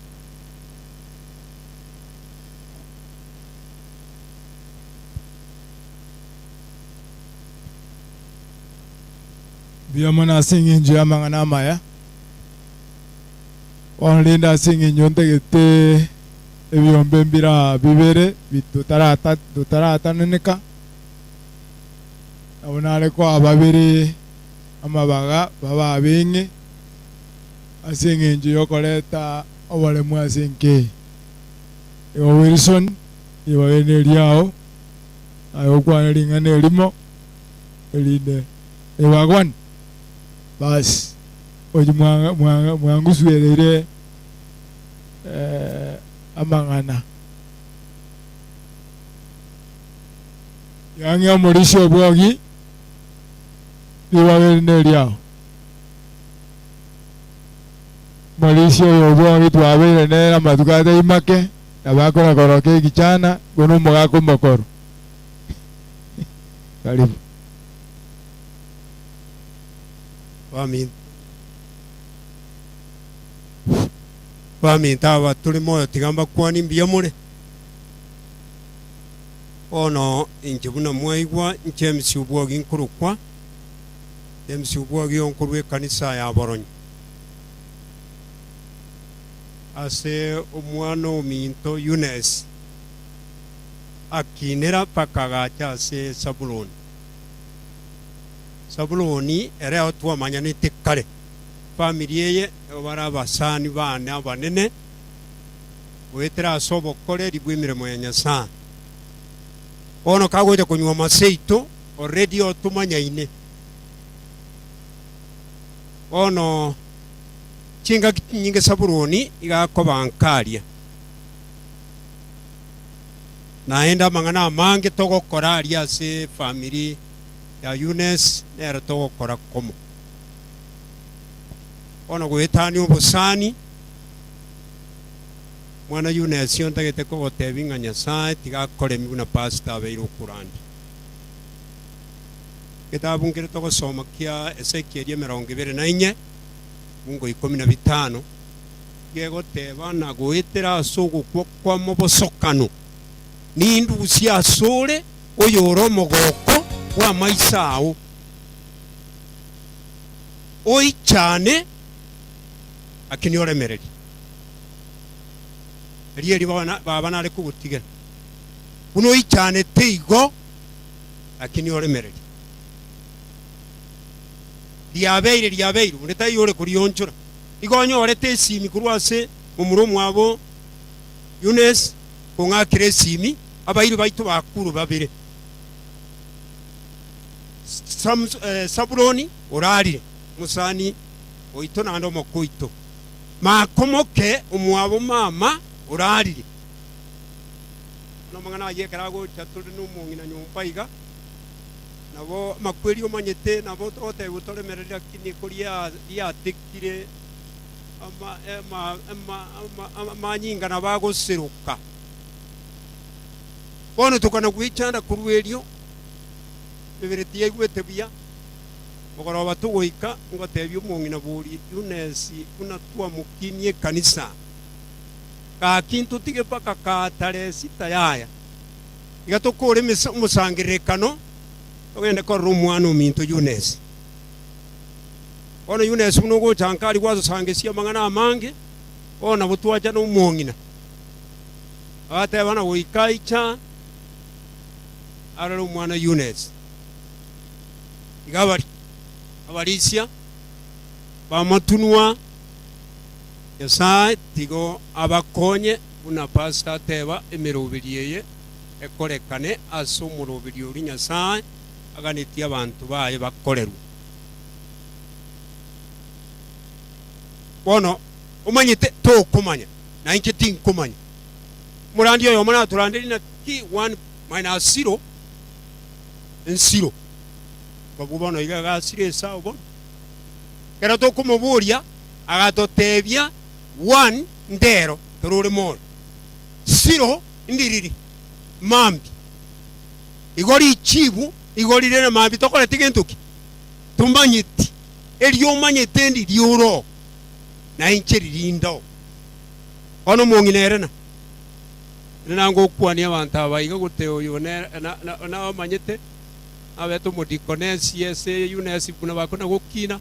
Mbuya mono ase engencho y'amang'ana amaya. Bono rende ase engencho ntagete ebiombe mbire aa bibere totaratananeka, nabo nare koa babere amabaga babe abeng'e ase engencho y'okoreta oboremu ase enka eye. Igo Wilson, ribaga eri neriao, naye okwane ring'ana erimo, erinde ribagwane. Basi, ochi mwangusuereire amang'ana. Yang'e omorisia obwogi, ribaga eri neriao. Omorisia oyo obwogi twabeire nere amatuko atai make, nabo akona koroka ekichana, igo nomogaka omokoro. Karibu. Baminto aba tore moyo tiga mbakwanie mbuya more. Bono inche buna mwaigwa James Obwogi nkorokwa, James Obwogi onkorwa ekanisa ya Boronyi. Ase omwana ominto Eunice akinera mpaka agacha ase Sabuloni. Sabuloni ere twamanyanete kare, famiri eye nigo bare abasani bane abanene. Goetera ase obokoreri bw'emeremo ya Nyasae. Bono kagocha konywa amaseito, already otomanyaine. Bono chingaki chinyinge Sabuloni iga akoba nkaria. Naende amang'ana amange togokora aria ase efamiri ya Eunice nero togokora komo. Bono goetania obosani, Mwana Eunice ontagete kogotebia ng'a Nyasae tiga akoremi buna pastor abeire okorandia. Egetabu nkere togosoma kia Ezekieli emerongo ebere na inye, mungo ikomi na bitano, gegoteba na goetera ase ogokwa kwa mobosokano, nindusie asore oyore omogoko bw'amaiso ao, oichane, lakini oremererie. Erio erio baba nare kogotigera, buna oichanete igo, lakini oremererie. Riabeire, riabeire, onde taiyo ore korionchora. Igo onyorete esimi korwa ase momura omwabo Eunice kong'akera esimi, abairi baito bakure babere, Sabuloni orarire, omosani oito naende omoko oito, Makomoke omwabo mama orarire. Bono amang'ana ayio ekero agocha tore nomong'ina nyomba iga, nabo amakweri omanyete, nabo togotebigwa toremereri lakini koria riatekire amanyinga nabo agoseroka. Bono tokana gwechanda korwa erio, emebere tiyaigwete buya, mogoroba togoika ngotebia omong'ina bori Eunice buna twamokinia ekanisa, gaki ntotige mpaka kaa tarehe sita yaya, iga tokore omosangererekano togende korora omwana ominto Eunice. Bono Eunice buna ogocha nka aria gwasosangesia amang'ana amange, bono nabo twacha nomong'ina. Agateba na goika aicha arore omwana Eunice. Iga abari abarisia b'amatunwa, Nyasae tigo abakonye buna pastor ateba emeroberi eye ekorekane ase omoroberi oria Nyasae aganetie abanto baye bakorerwe. Bono omanyete tokomanya, na inche tinkomanya. Omorandi oyomo natoranderie naki one minus zero ensiro. Abwo bono iga agasira Esau bono. Ekero tokomoboria agatotebia one ndero ekero ore moyo, zero ndiriri mambia. Igo richibu igo rire na mambia tokoreti gento ki? Tomanyeti. Erio omanyete ndiri ore oo, na inche riri inde oo. Bono omong'ina ere na ere nangokwania abanto aba iga gote oyo nere na na naomanyete nabete omodikonesi ase UNES buna bakona gokina.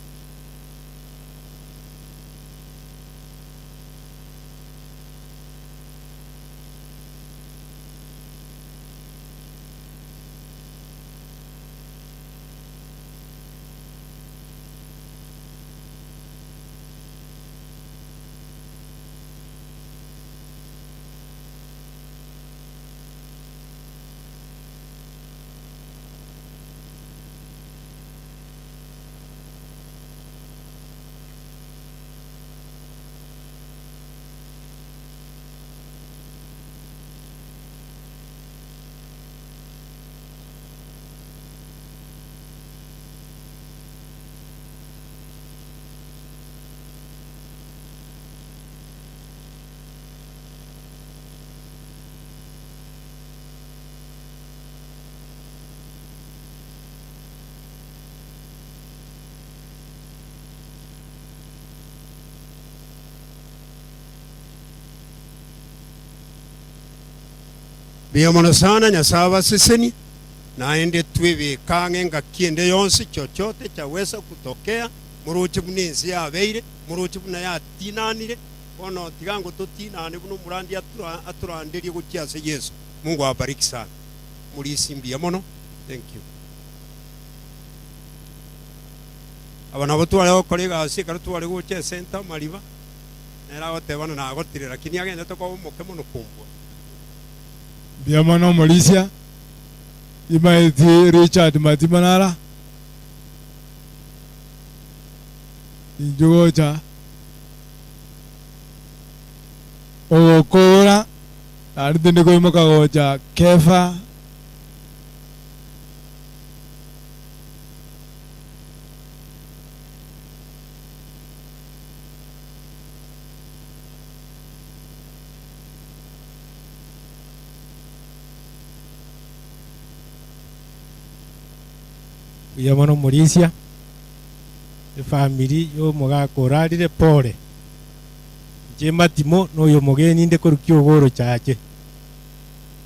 Mbuya mono sana Nyasae abasesenie, naende twebeke ang'e ngaki ende yonsi chochote chaweza kutokea, moroche buna ense yabeire, moroche buna yatinanire, bono tiga ngo totinane buna omorandi atoranderie gochia ase Yeso. Mungu awabariki sana. Morisi mbuya mono. Thank you. Aba nabo tware gokora egasi ekero tware gocha esenta amariba. Nere agoteba ng'a nagotire, lakini agenderete koba omoke mono kombua. Mbuya mono omorisia, imaeti Richard Matima nara, inchuo gocha ogokora naende tindi koimoka gocha Kefa. Mbuya mono omorisia, efamiri ya omogaka orarire pole. Inche Matimo na oyo omogeni inde korwa Kiogoro Chache.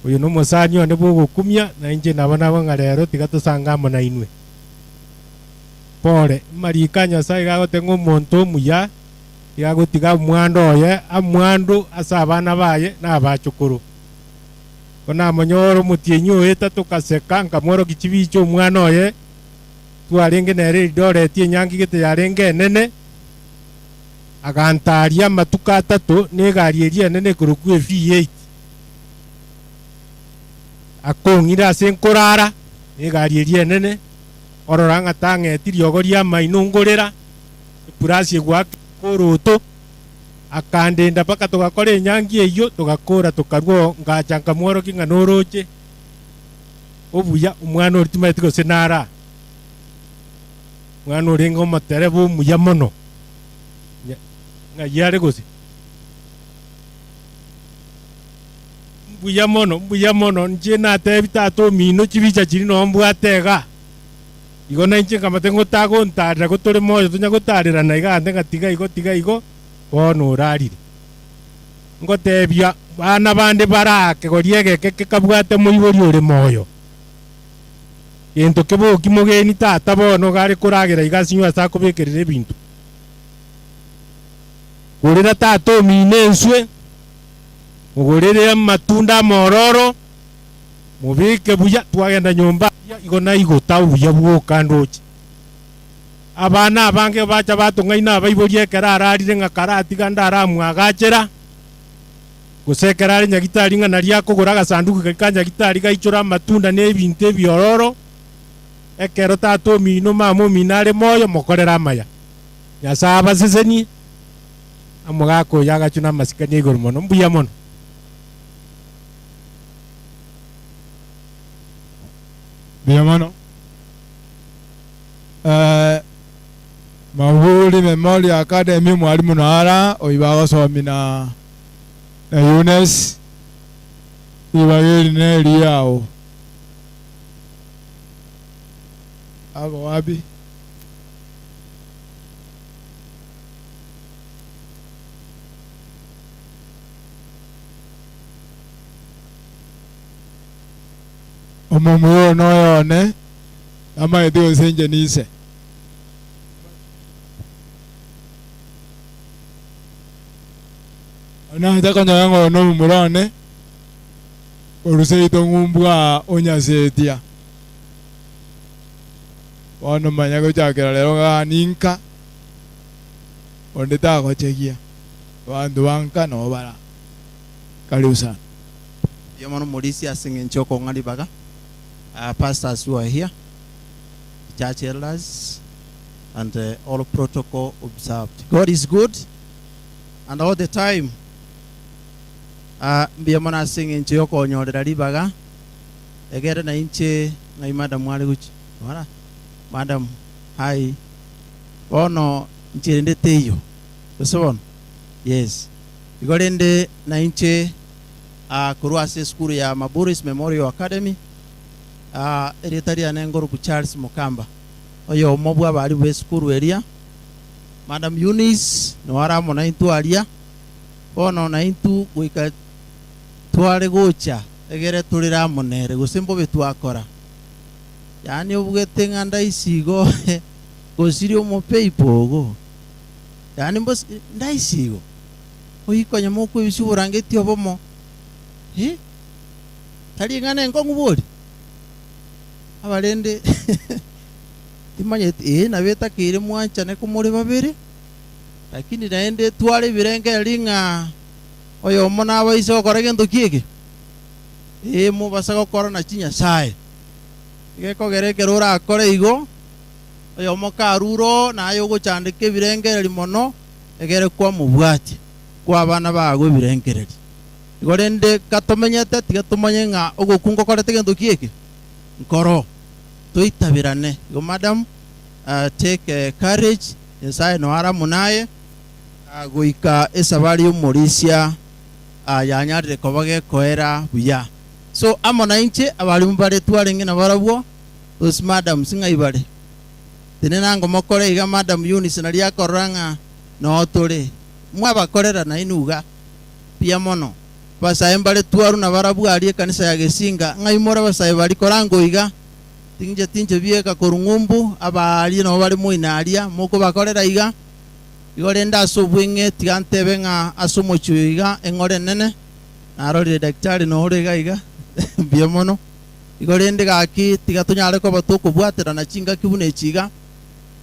Oyo nomosani one bw'ogokumia, na inche nabo nabo ng'a rero tiga tosange amo nainwe. Pole, amariko a Nyasae iga agoteba ng'a omonto omuya iga agotiga omwando oye amwando ase abana baye na abachokoro. Ko namonyora omotienyi oye tatogaseka, nkamworokia chibicha omwana oye twarenge nere Eldoret enyangi gete yarenge enene, agantaria amatuko atato negari eria enene ekorokwa V8. Akong'ira ase nkorara negari eria enene, orora ng'a tang'eti riogo ri'amaino ngorera, epurasi egwaka oroto, akandenda mpaka togakora enyangi eyio, togakora tokarua oo, ngacha nkamworokia ng'a noroche obuya, omwana oria timanyeti gose nare aa. Omwana orenge omotereba omuya mono, ng'ai are gose? Mbuya mono, mbuya mono, inche natebi tata omino chibicha chiria noo mbwate igaa. Igo nainche nkamate ng'o tagontarera go tore moyo tonya gotarerana iga ande ng'a tiga igo tiga igo, bono orarire. Ngotebia bana bande baraake goria egeke kekabwate moibori ore moyo. Gento keboki mogeni tata bono iga are koragera iga asinywe ase akobekerera ebinto. Gorera tata omino enswe, mogorere amatunda amororo, mobeke buya, twagenda nyomba aria igo naigota obuya bwoka ndoche. Abana abange bacha batong'aina abaibori ekero ararire ng'a karatiga ndaramwagachera, gose ekero are nyagitari ng'a nario akogora agasanduku karia ka nyagitari gaichore amatunda na ebinto ebiororo, ekero tata omino, mama omino are moyo, mokorere amaya. Nyasae abasesenie, omogaka oyo agachwe namasikani a igoro mono. Mbuya mono. Mbuya mono. Eh, Maburi Memorial Academy mwalimu nara oyo bagosomi na na Eunice ribaga eri neriao. Ako wapi? Omomura oyo noyo one, namaete gose inche nise. Nacha konyora ng'a oyo nomomura one, korwa seito ng'umbu aa onyasetia. Bono manya gochakera rero ng'a ninka, onde tagochegia, abanto ba nka nabo bara. Karibu sana. Mbuya mono Morisia ase eng'encho y'okong'a ribaga. Pastors who are here, church elders and all protocol observed. God is good and all the time. Mbuya mono ase eng'encho y'okonyorera ribaga egere na inche ng'ai madam are gochia. Ora madam hi bono inche rende teiyo gose bono yes igo rende na inche ah, korwa ase esukuru ya Maburis Memorial Academy ah, erieta riane ngoruku Charles Mukamba oyomo bwa abarimu b'esukuru eria Madam Eunice nigo are amo naintwe aria bono naintwe goika tware gocha egere torere amo nere gose mbobe twakora. Yaani obugete ng'a ndaisi igo gosiria omopeipo ogo. Yaani mbos ndaisi igo. Oikonya mokwebisia oborangeti obomo. Eh? Tari ing'ana enkong'u bori? Abarende timanyeti ee nabo etakeire mwanchane komore babere. Lakini naende tware ebirengererio ng'a oyomo nabaise gokora egento ki eke? Ee, mobasa gokora na chinyasae. Gekogera ekero orakore igo, oyomo karure oo, naye ogochandeka ebirengererio mono, egere kwamobwatia, kw'abana bago ebirengererio. Igo rende gatomenyete, tiga tomanye ng'a ogokwa ngokorete gento ki eke? Nkoro. Toitaberane. Igo madam, take courage, Nyasae noe are amo naye, goika esabari y'omorisia yanyarire koba gekoera buya. So amo nainche abalimu baria twarenge nabarabwo, those madams ng'ai bare? Tenena ngomokore iga Madam Eunice naria akorora ng'a noo tore. Mwabakorera nainwe iga. Mbuya mono. Abasae mbare twarwa nabarabwo aria ekanisa ya Gesinga, ng'ai more abasae baria korango iga? Tinche tinche bieka korwa ng'umbu, abaaria nabo bare moino aria, mokobakorera iga. Igo rende ase obweng'e tiga ntebe ng'a ase omochie oyo iga eng'ora enene, narorire daktari nore iga iga, mbuya mono. Igo rende gaki tiga tonyare koba tokobwaterana chingaki buna echi iga,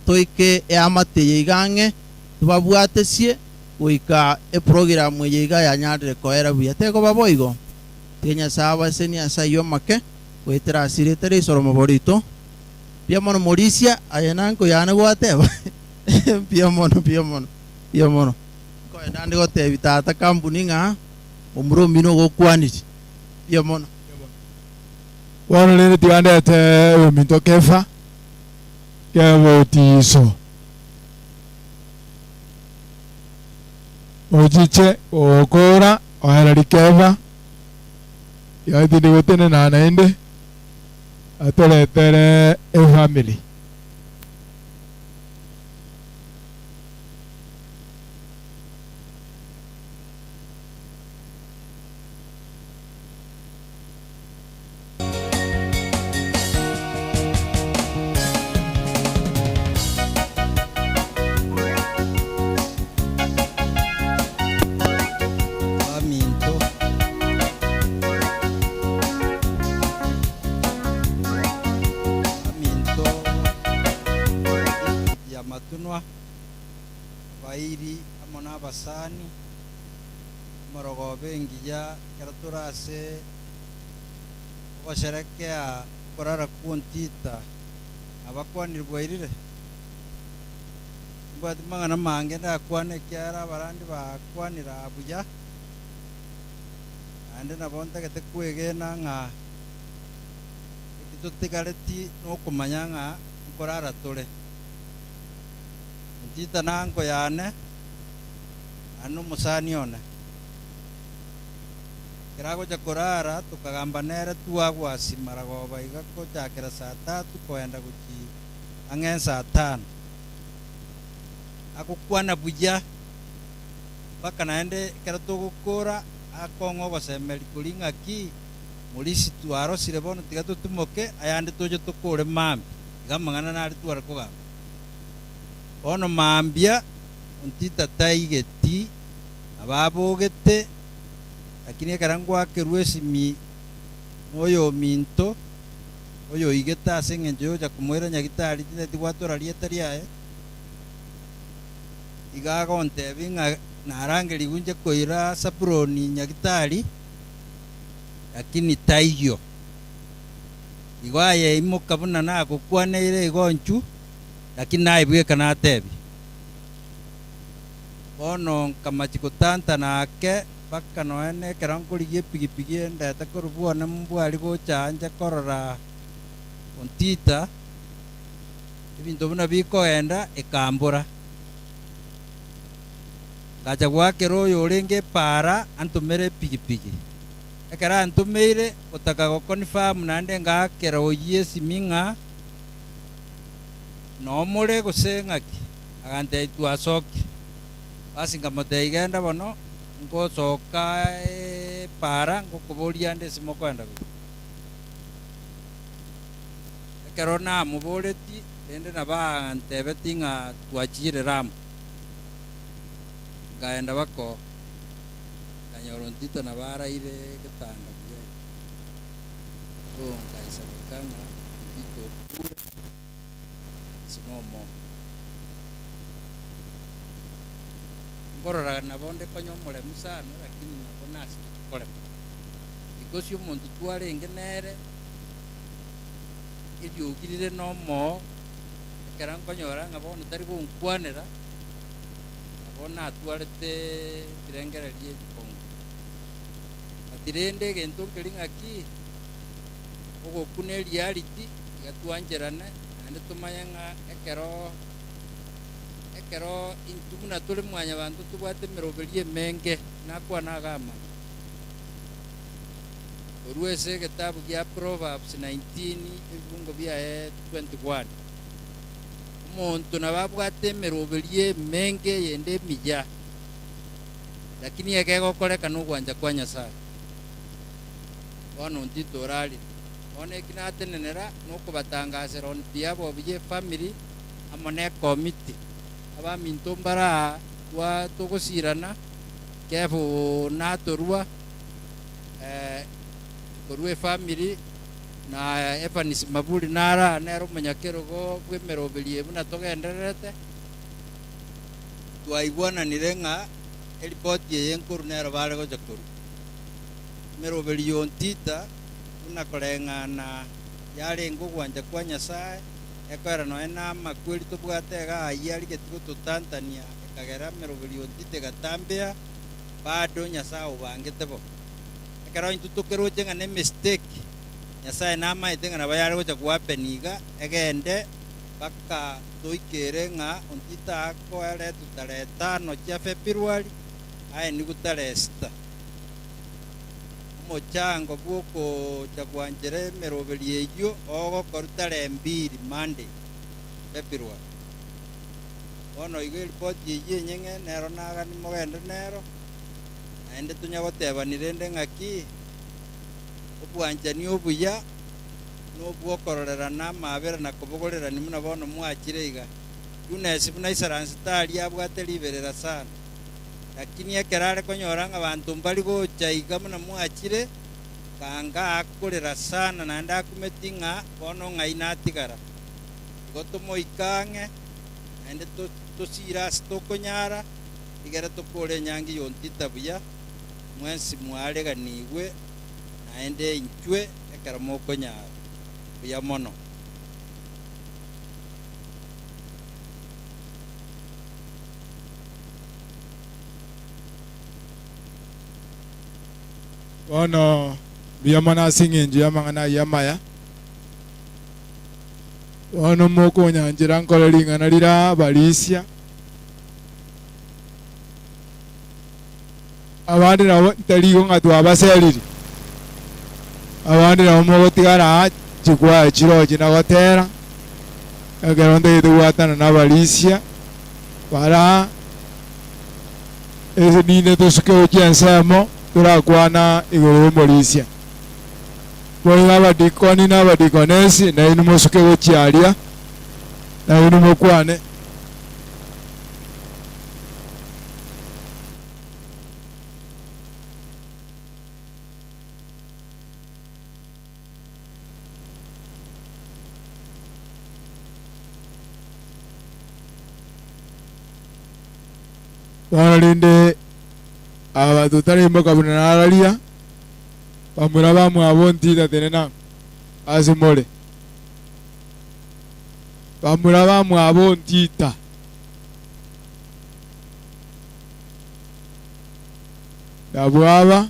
toike eamate eye iga ang'e, tobabwatesie goika eprogiramu eye iga yanyarire koera buya. Tekoba boigo? Tiga Nyasae abasenie ase ayio amake, goetera ase erieta ri'isoromo borito. Mbuya mono morisia, aye nanko yane gwateba. Mbuya mono, mbuya mono, mbuya mono. Nkoenda nde gotebia tata kampuni ng'a omura omino ogokwaniri. Mbuya mono. Bono rende tiga ndete oyominto Kefa kebotiiso, ochiche gokora oereria Kefa, iga tindi gotenena naende, atoretere efamiri. Baminto. Baminto district ya Matunwa, abairi amo nabasani, omorogoba engiya ekero tore ase ogosherekea okorara kw'ontita nabakwanire bwairire? Timbwati mang'ana mange ndakwane ekiagera abarandi bakwanire aa buya, naende nabo ntagete kwegena ng'a eki totigareti nokomanya ng'a nkorara tore. Ontita nanko yane, naende nomosani one. Ekero agocha korara, tokagamba nere twagwasi maragoba iga gochakera saa tatu koenda gochia ang'e saa tano. Agokwana buya mpaka naende ekero togokora akong'a ogosemeria koria ng'aki morisi twarosire bono tiga totimoke ayande toche tokore mambia. Iga amang'ana nare tware kogamba. Bono mambia ontita taigeti ababogete Lakini ekero ngwakerwa esimi noyominto oyoigete ase engencho yogocha komoira nyagitari tintageti gwatora rieta riaye, iga agontebia ng'a narangerigwe inche koira Sabuloni nyagitari, lakini taiyo. Igo aye imoka buna nagokwaneire igo inchu, lakini naye bweka natebia. Bono nkamachia gotantana ake, mpaka nonya nekero nkorigia epigipigi endete korwa bwone mbwari gocha nche korora ontita, ebinto buna bikogenda, ekambora. Ngacha goakera oyo orenge epaara antomere epigipigi. Ekero antomeire, gotaka goconfirm naende ngaakera oyio esimi ng'a nomore gose ng'aki. Agantebia, Twasokire. Basi nkamotebia, Genda bono, ngosoka epaara, ngokoboria ande ase mokoenda gochia. Ekero namoboretie, rende nabo antebetie ng'a twachire Rama. Nkaenda bakoo, nkanyora ontito nabo araire egetanda buya iga. So nkaisabeka ng'a ontito okure. Ase nomomo. Nkorora nabo nde konya omoremu sana lakini nabo nasigete korema. Because omonto twarenge nere, eriogi rire na omoo, ekero nkonyora ng'a bono tari gonkwanera, nabo natwarete ebirengererio ebikong'u. But rende egento nkeri ng'aki, ogokuna ereality, iga twancherane, naende tomanye ng'a ekero ekero intwe buna tore mwanyabanto tobwate emeroberio emenge, nakwana iga amang'ana. Korwa ase egetabu gia Proverbs 19 ebibungo biaye 21, Omonto nabo abwate emeroberio emenge eyende emiya, lakini egegokoreka nogwancha kwa Nyasae. Bono ntito orarire. Bono eki natenenera nokobatangasera on behalf of ye family amo ne committee. Abaminto mbare aa twa togosirana, Kefu natorua korwa efamiri na Evans Maburi nare aa nere omonyakerogo bw'emeroberi eye buna togendererete. Twaigwananire ng'a eripoti eye nkoru nero bare gocha korwa. Emeroberi y'Ontita buna koreng'ana yarenge ogwancha kwa Nyasae, ekoera nonya namakweri tobwate iga ayio arigeti gototantania ekagera emeroberi y'Ontita egatambea, bado Nyasae obangete bo. Ekero intwe tokeroche ng'a nemistake, Nyasae namaete ng'a nabo yare gocha gohappen iga, egende mpaka toikere ng'a Ontita akoeretwe tarehe tano chia February, aye nigo tarehe sita. Omochango bw'okocha gwanchera emeroberi eyio ogokorwa tarehe mbiri, Monday, February. Bono igo eripoti eyio enyeng'e nero nagani mogende nero, naende tonya gotebani rende ng'aki obwanchani obuya nobwokororerana amaabera na kobogorerani buna bono mwachire iga. Eunice buna aisaransete aria abwate riberera sana, lakini ekero are konyora ng'a banto mbari gocha iga buna mwachire, kanga akorera sana naende akumeti ng'a bono ng'ai natigara. Igo tomoike ang'e, naende tosire ase tokonyara, rigere tokore enyangi y'Ontita buya, mwensi mwareganigwe, naende inchwe ekero mokonyara. Buya mono. Bono mbuya mono ase eng'encho y'amang'ana ayio amaya. Bono mokonyanchera nkore ring'ana riria abarisia. Abande nabo ntari igo ng'a twabaseriri, abande nabo mogotigara aa chikwaya chirochio na gotera, ekero ntagete gwatana na abarisia bare aa, ase ninde tosuke gochia ensemo torakwana igoro y'omorisia. Boigo abadikoni na abadikonesi nainwe mosuke gochia aria, nainwe mokwane. Bono rende aba totaraimoka buna nararia, bamura bamwabo ntita tenena ase more. Bamura bamwabo ntita. Nabwo aba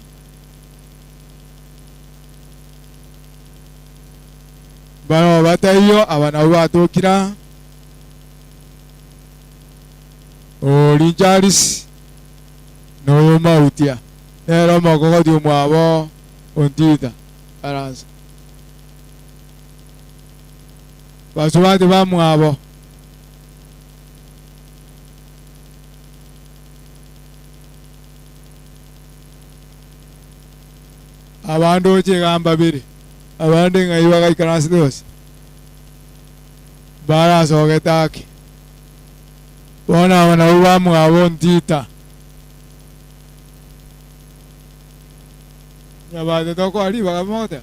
mbarabwo bataiyo, aba nabwo batokire aa, oria Charles na oyo Mautia, nere omokogoti omwabo Ontita aranse. Basubati bamwabo. Abande oche iga mbabere, abande ng'ai bagaikaransete gose? Barasogete ake. Bono aba nabwo bamwabo Ntita. Nyabate tokoa ribaga mogoteba.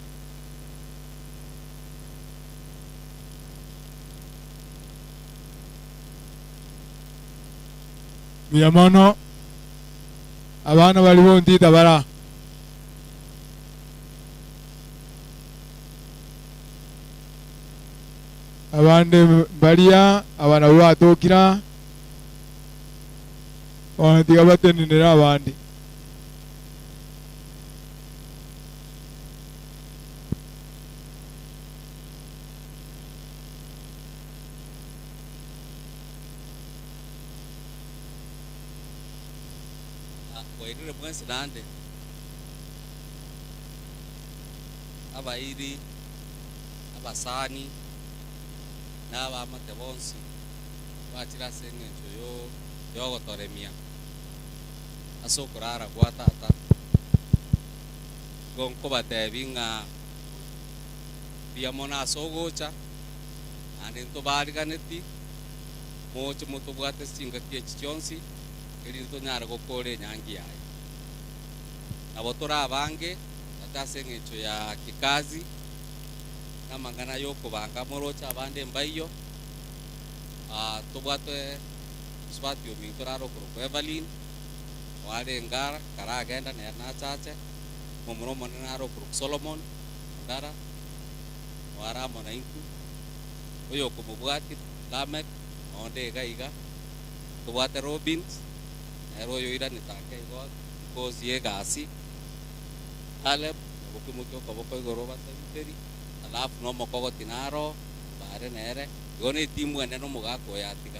Mbuya mono. Abana baria bontita bara. Abande mbaria aba nabwo batokire aa, bono tiga batenenere abande. Bwairire mwensi naende, abairi, abasani, na abaamate bonsi bachire ase engencho y'ogotoremia ase okorara gwa tata. Igo nkobatebia ng'a mbuya mono ase ogocha, naende ntobariganeti, moche motobwate ase chingaki echi chionsi, erinde tonyare gokora enyangi yaye. Nabo tore abange, but ase engencho ya kikazi, na amang'ana y'okobanga moroche abande mbaiyo, tobwate mosubati ominto orare okorokwa Evelyn, oare Ngara, karagenda nere nachache, momura omonene nare okorokwa Solomon Ondara, oare amo naintwe, oyokomobwatia Lameck, onde iga iga, tobwate Robins, nere oyoiranete ake igo because y'egasi, Caleb, nabo okoimokia okoboko igoro obasariteri, alafu na omokogoti naro, bare nere, igo na etimu enene omogaka oyo atiga.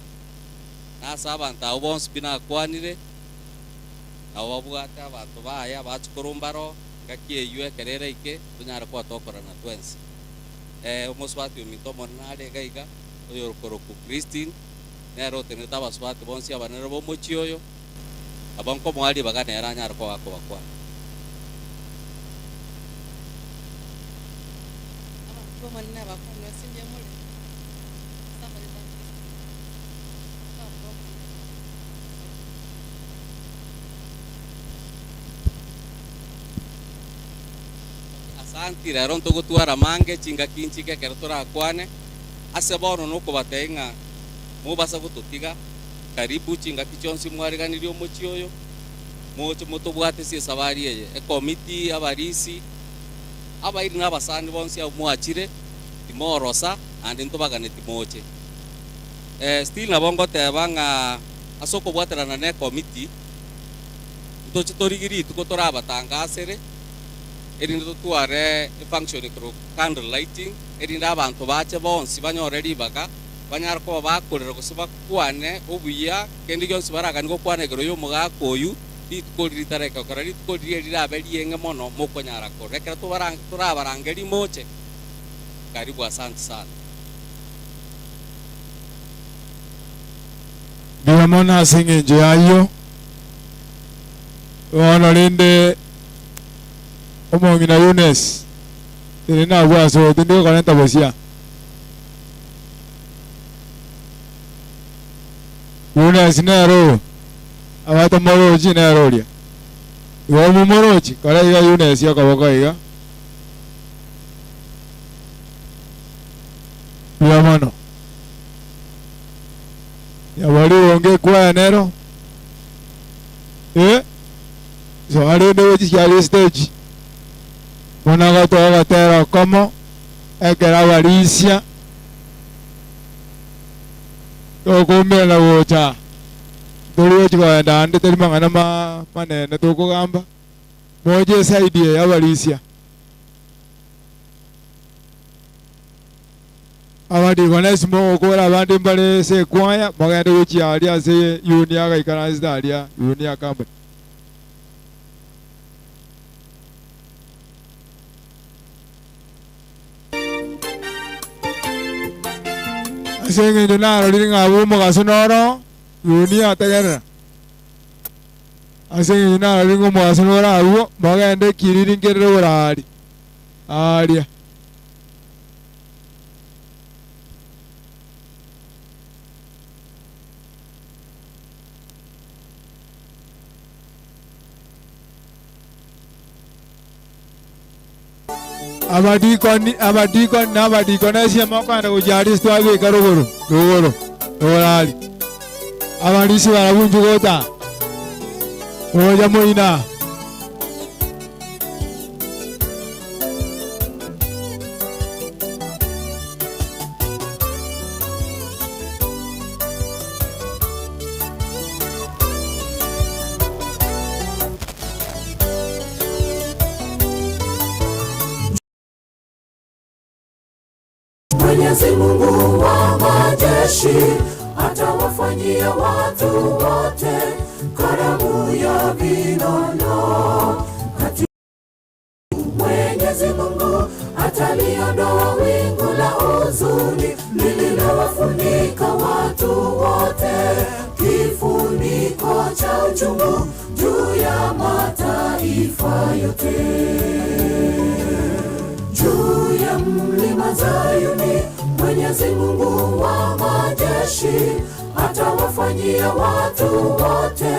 Na ase abanto abwo bonsi pi nakwanire, nabo babwate abanto baye abachukuru mbaro, engaki eyio ekero eraike, tonyare koba tokorana twensi. Omosubati ominto omonene are iga iga, oyokorokwa Christine, nere otenenete abasubati bonsi abanene b'omochie oyo, nabo nkomoa ribaga nere anyare koba akobakwana. Abanto b'Omonene abakwanire ase mbuya more, ase amarieta a Kristo, ase abamura b'Omonene. Asanti, rero ntogotwara mange chingaki nchike ekero torakwane, ase bono nokobatebia ng'a mobasa gototiga, karibu chingaki chionsi mwariganirie omochie oyo, moche motobwate ase esabari eye, ekomiti, abarisi, abairi na abasani bonsi abwo mwachire, timorosa, naende ntobaganeti moche. Still nabo ngoteba ng'a ase okobwaterana na ekomiti, ntoche torigie rituko torabatangasere, erinde totware efunction korwa candle lighting, erinde abanto bache bonsi banyore ribaga, banyare koba bakorera gose bakwane obuya, kende gionsi baraganie gokwana igoro y'omogaka oyio, rituko riria ritareke gokora. Rituko riria rirabe rieng'e mono mokonyara korora. Ekero torabarangerie moche, karibu asante sana. Mbuya mono ase engencho y'ayio. Bono rende omong'ina Eunice, ere nabwo ase tindi gokorenta bosia. Eunice nere oyo, abate morochi nere oria. Igo momorochi, kora iga Eunice okoboko iga. Mbuya mono. Yabori onge ekwaya nero. Eh, soa rende gochia chiaria estage. Buna gotoa ogotera okomo ekero abarisia tokoumerana gocha tori gochi kogenda ande tari mang'ana ma manene tokogamba moche eside eye abarisia. Abadikonesi mogokora abande mbare ase ekwaya, mogende gochia aria ase Yunia agaikaransete aria Yunia Company. Ase engencho narorire ng'a abwo omogaso noro, Yunia tegerera. Ase engencho narorire ng'a omogaso noro abwo, mogende ekiriri nkerere boraaria aaria. Abadikoni, abadikoni na abadikonesi mokoenda gochia aria ase twabeka rogoro, rogoro, rogoro aria. Abarisia barabwo inchuo gocha. Oya moina. Mwenyezi Mungu wa majeshi atawafanyia watu wote karamu ya vinono. Kati Mwenyezi Mungu ataliondoa wingu la huzuni lililowafunika watu wote, kifuniko cha uchungu juu ya mataifa yote juu ya mlima Zayuni, Mwenyezi Mungu wa majeshi atawafanyia watu wote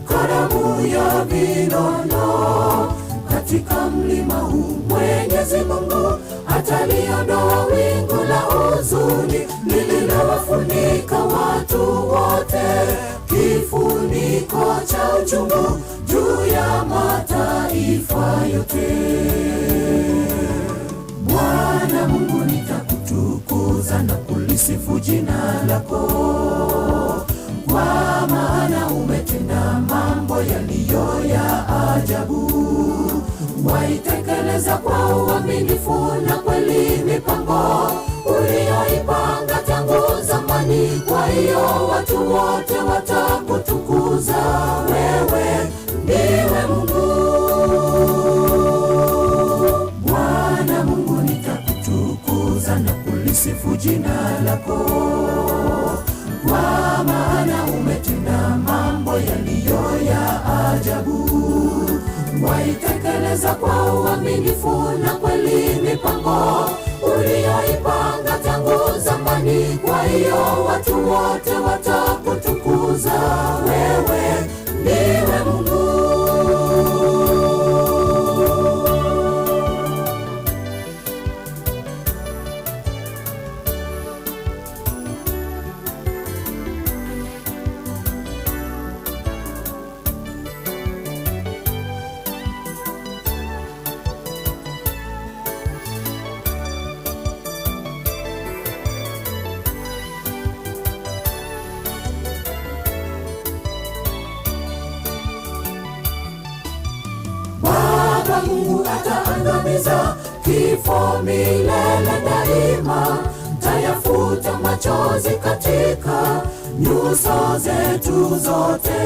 karamu ya vinono. Katika mlima huu Mwenyezi Mungu ataliondoa wingu la huzuni lililowafunika watu wote, kifuniko cha uchungu juu ya mataifa yote. Bwana Mungu, nitakutukuza na kulisifu jina lako, kwa maana umetenda mambo yaliyo ya ajabu. Waitekeleza kwa uaminifu na kweli mipango uliyoipanga tangu zamani. Kwa hiyo watu wote watakutukuza wewe, ndiwe Mungu. Bwana Mungu, nitakutukuza na kulisifu jina lako, kwa maana umetenda mambo yaliyo ya ajabu. Waitekeleza kwa uaminifu na kweli mipango uliyoipanga tangu zamani. Kwa hiyo watu wote watakutukuza wewe, ndiwe Mungu. Baba Mungu ataangamiza kifo milele daima, tayafuta machozi katika nyuso zetu zote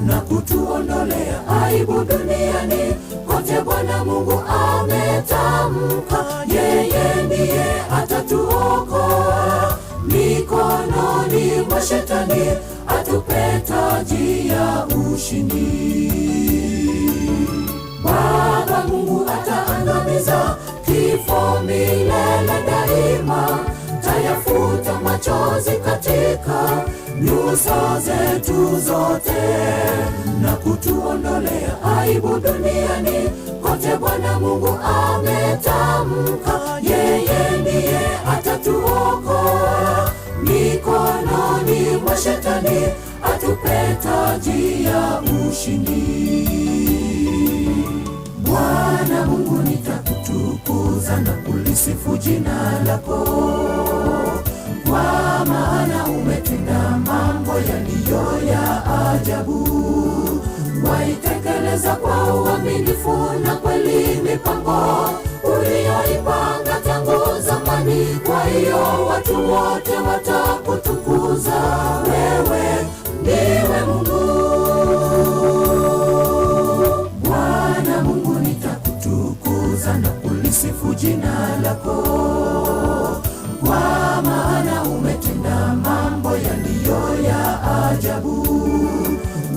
na kutuondolea aibu duniani kote. Bwana Mungu ametamka, yeye ndiye atatuokoa mikononi mwa shetani, atupe taji ya ushindi. Baba Mungu ataangamiza kifo milele daima, tayafuta machozi katika nyuso zetu zote na kutuondolea aibu duniani kote. Bwana Mungu ametamka, yeye ndiye atatuokoa mikononi mwa shetani, atupe taji ya ushindi. Bwana Mungu, nitakutukuza na kulisifu jina lako, kwa maana umetenda mambo yaliyo ya ajabu. Waitekeleza kwa uaminifu na kweli mipango uliyoipanga tangu zamani. Kwa hiyo watu wote watakutukuza wewe, ndiwe Mungu. Bwana Mungu, nitakutukuza na kulisifu jina lako, kwa maana umetenda mambo yaliyo ya ajabu.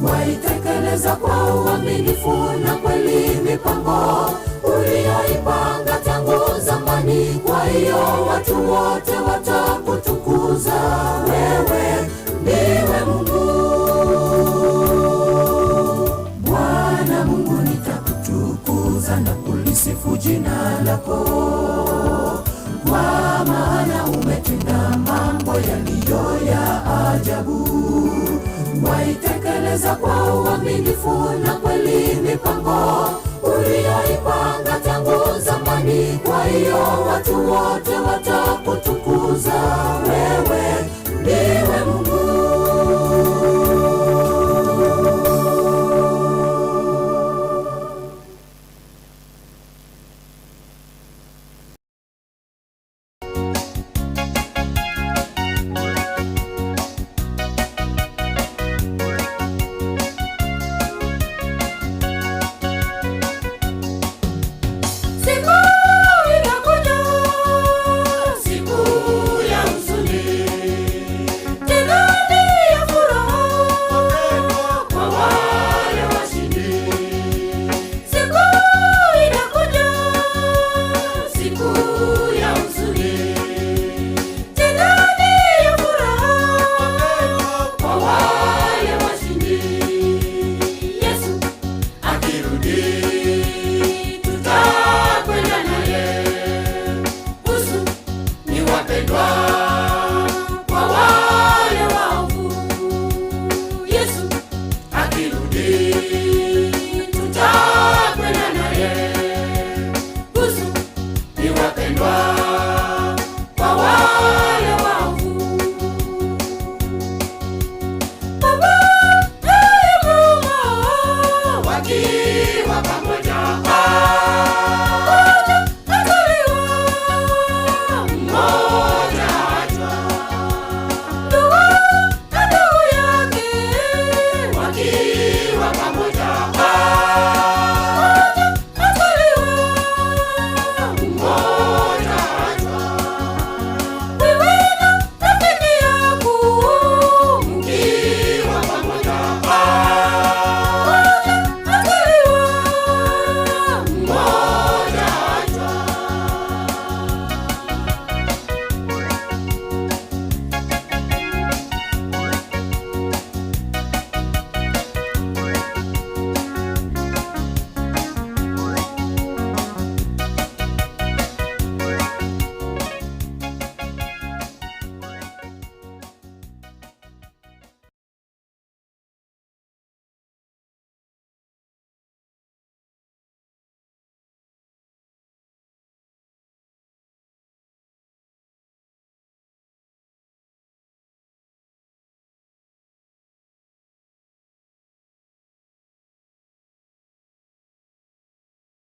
Waitekeleza kwa uaminifu na kweli mipango uliyoipanga tangu zamani. Kwa hiyo watu wote watakutukuza wewe, ndiwe Mungu. Bwana Mungu, nitakutukuza na kulisifu jina lako, kwa maana umetenda mambo yaliyo ya ajabu. Waitekeleza Utatekeleza kwa uaminifu na kweli mipango uliyoipanga tangu zamani. Kwa hiyo watu wote watakutukuza.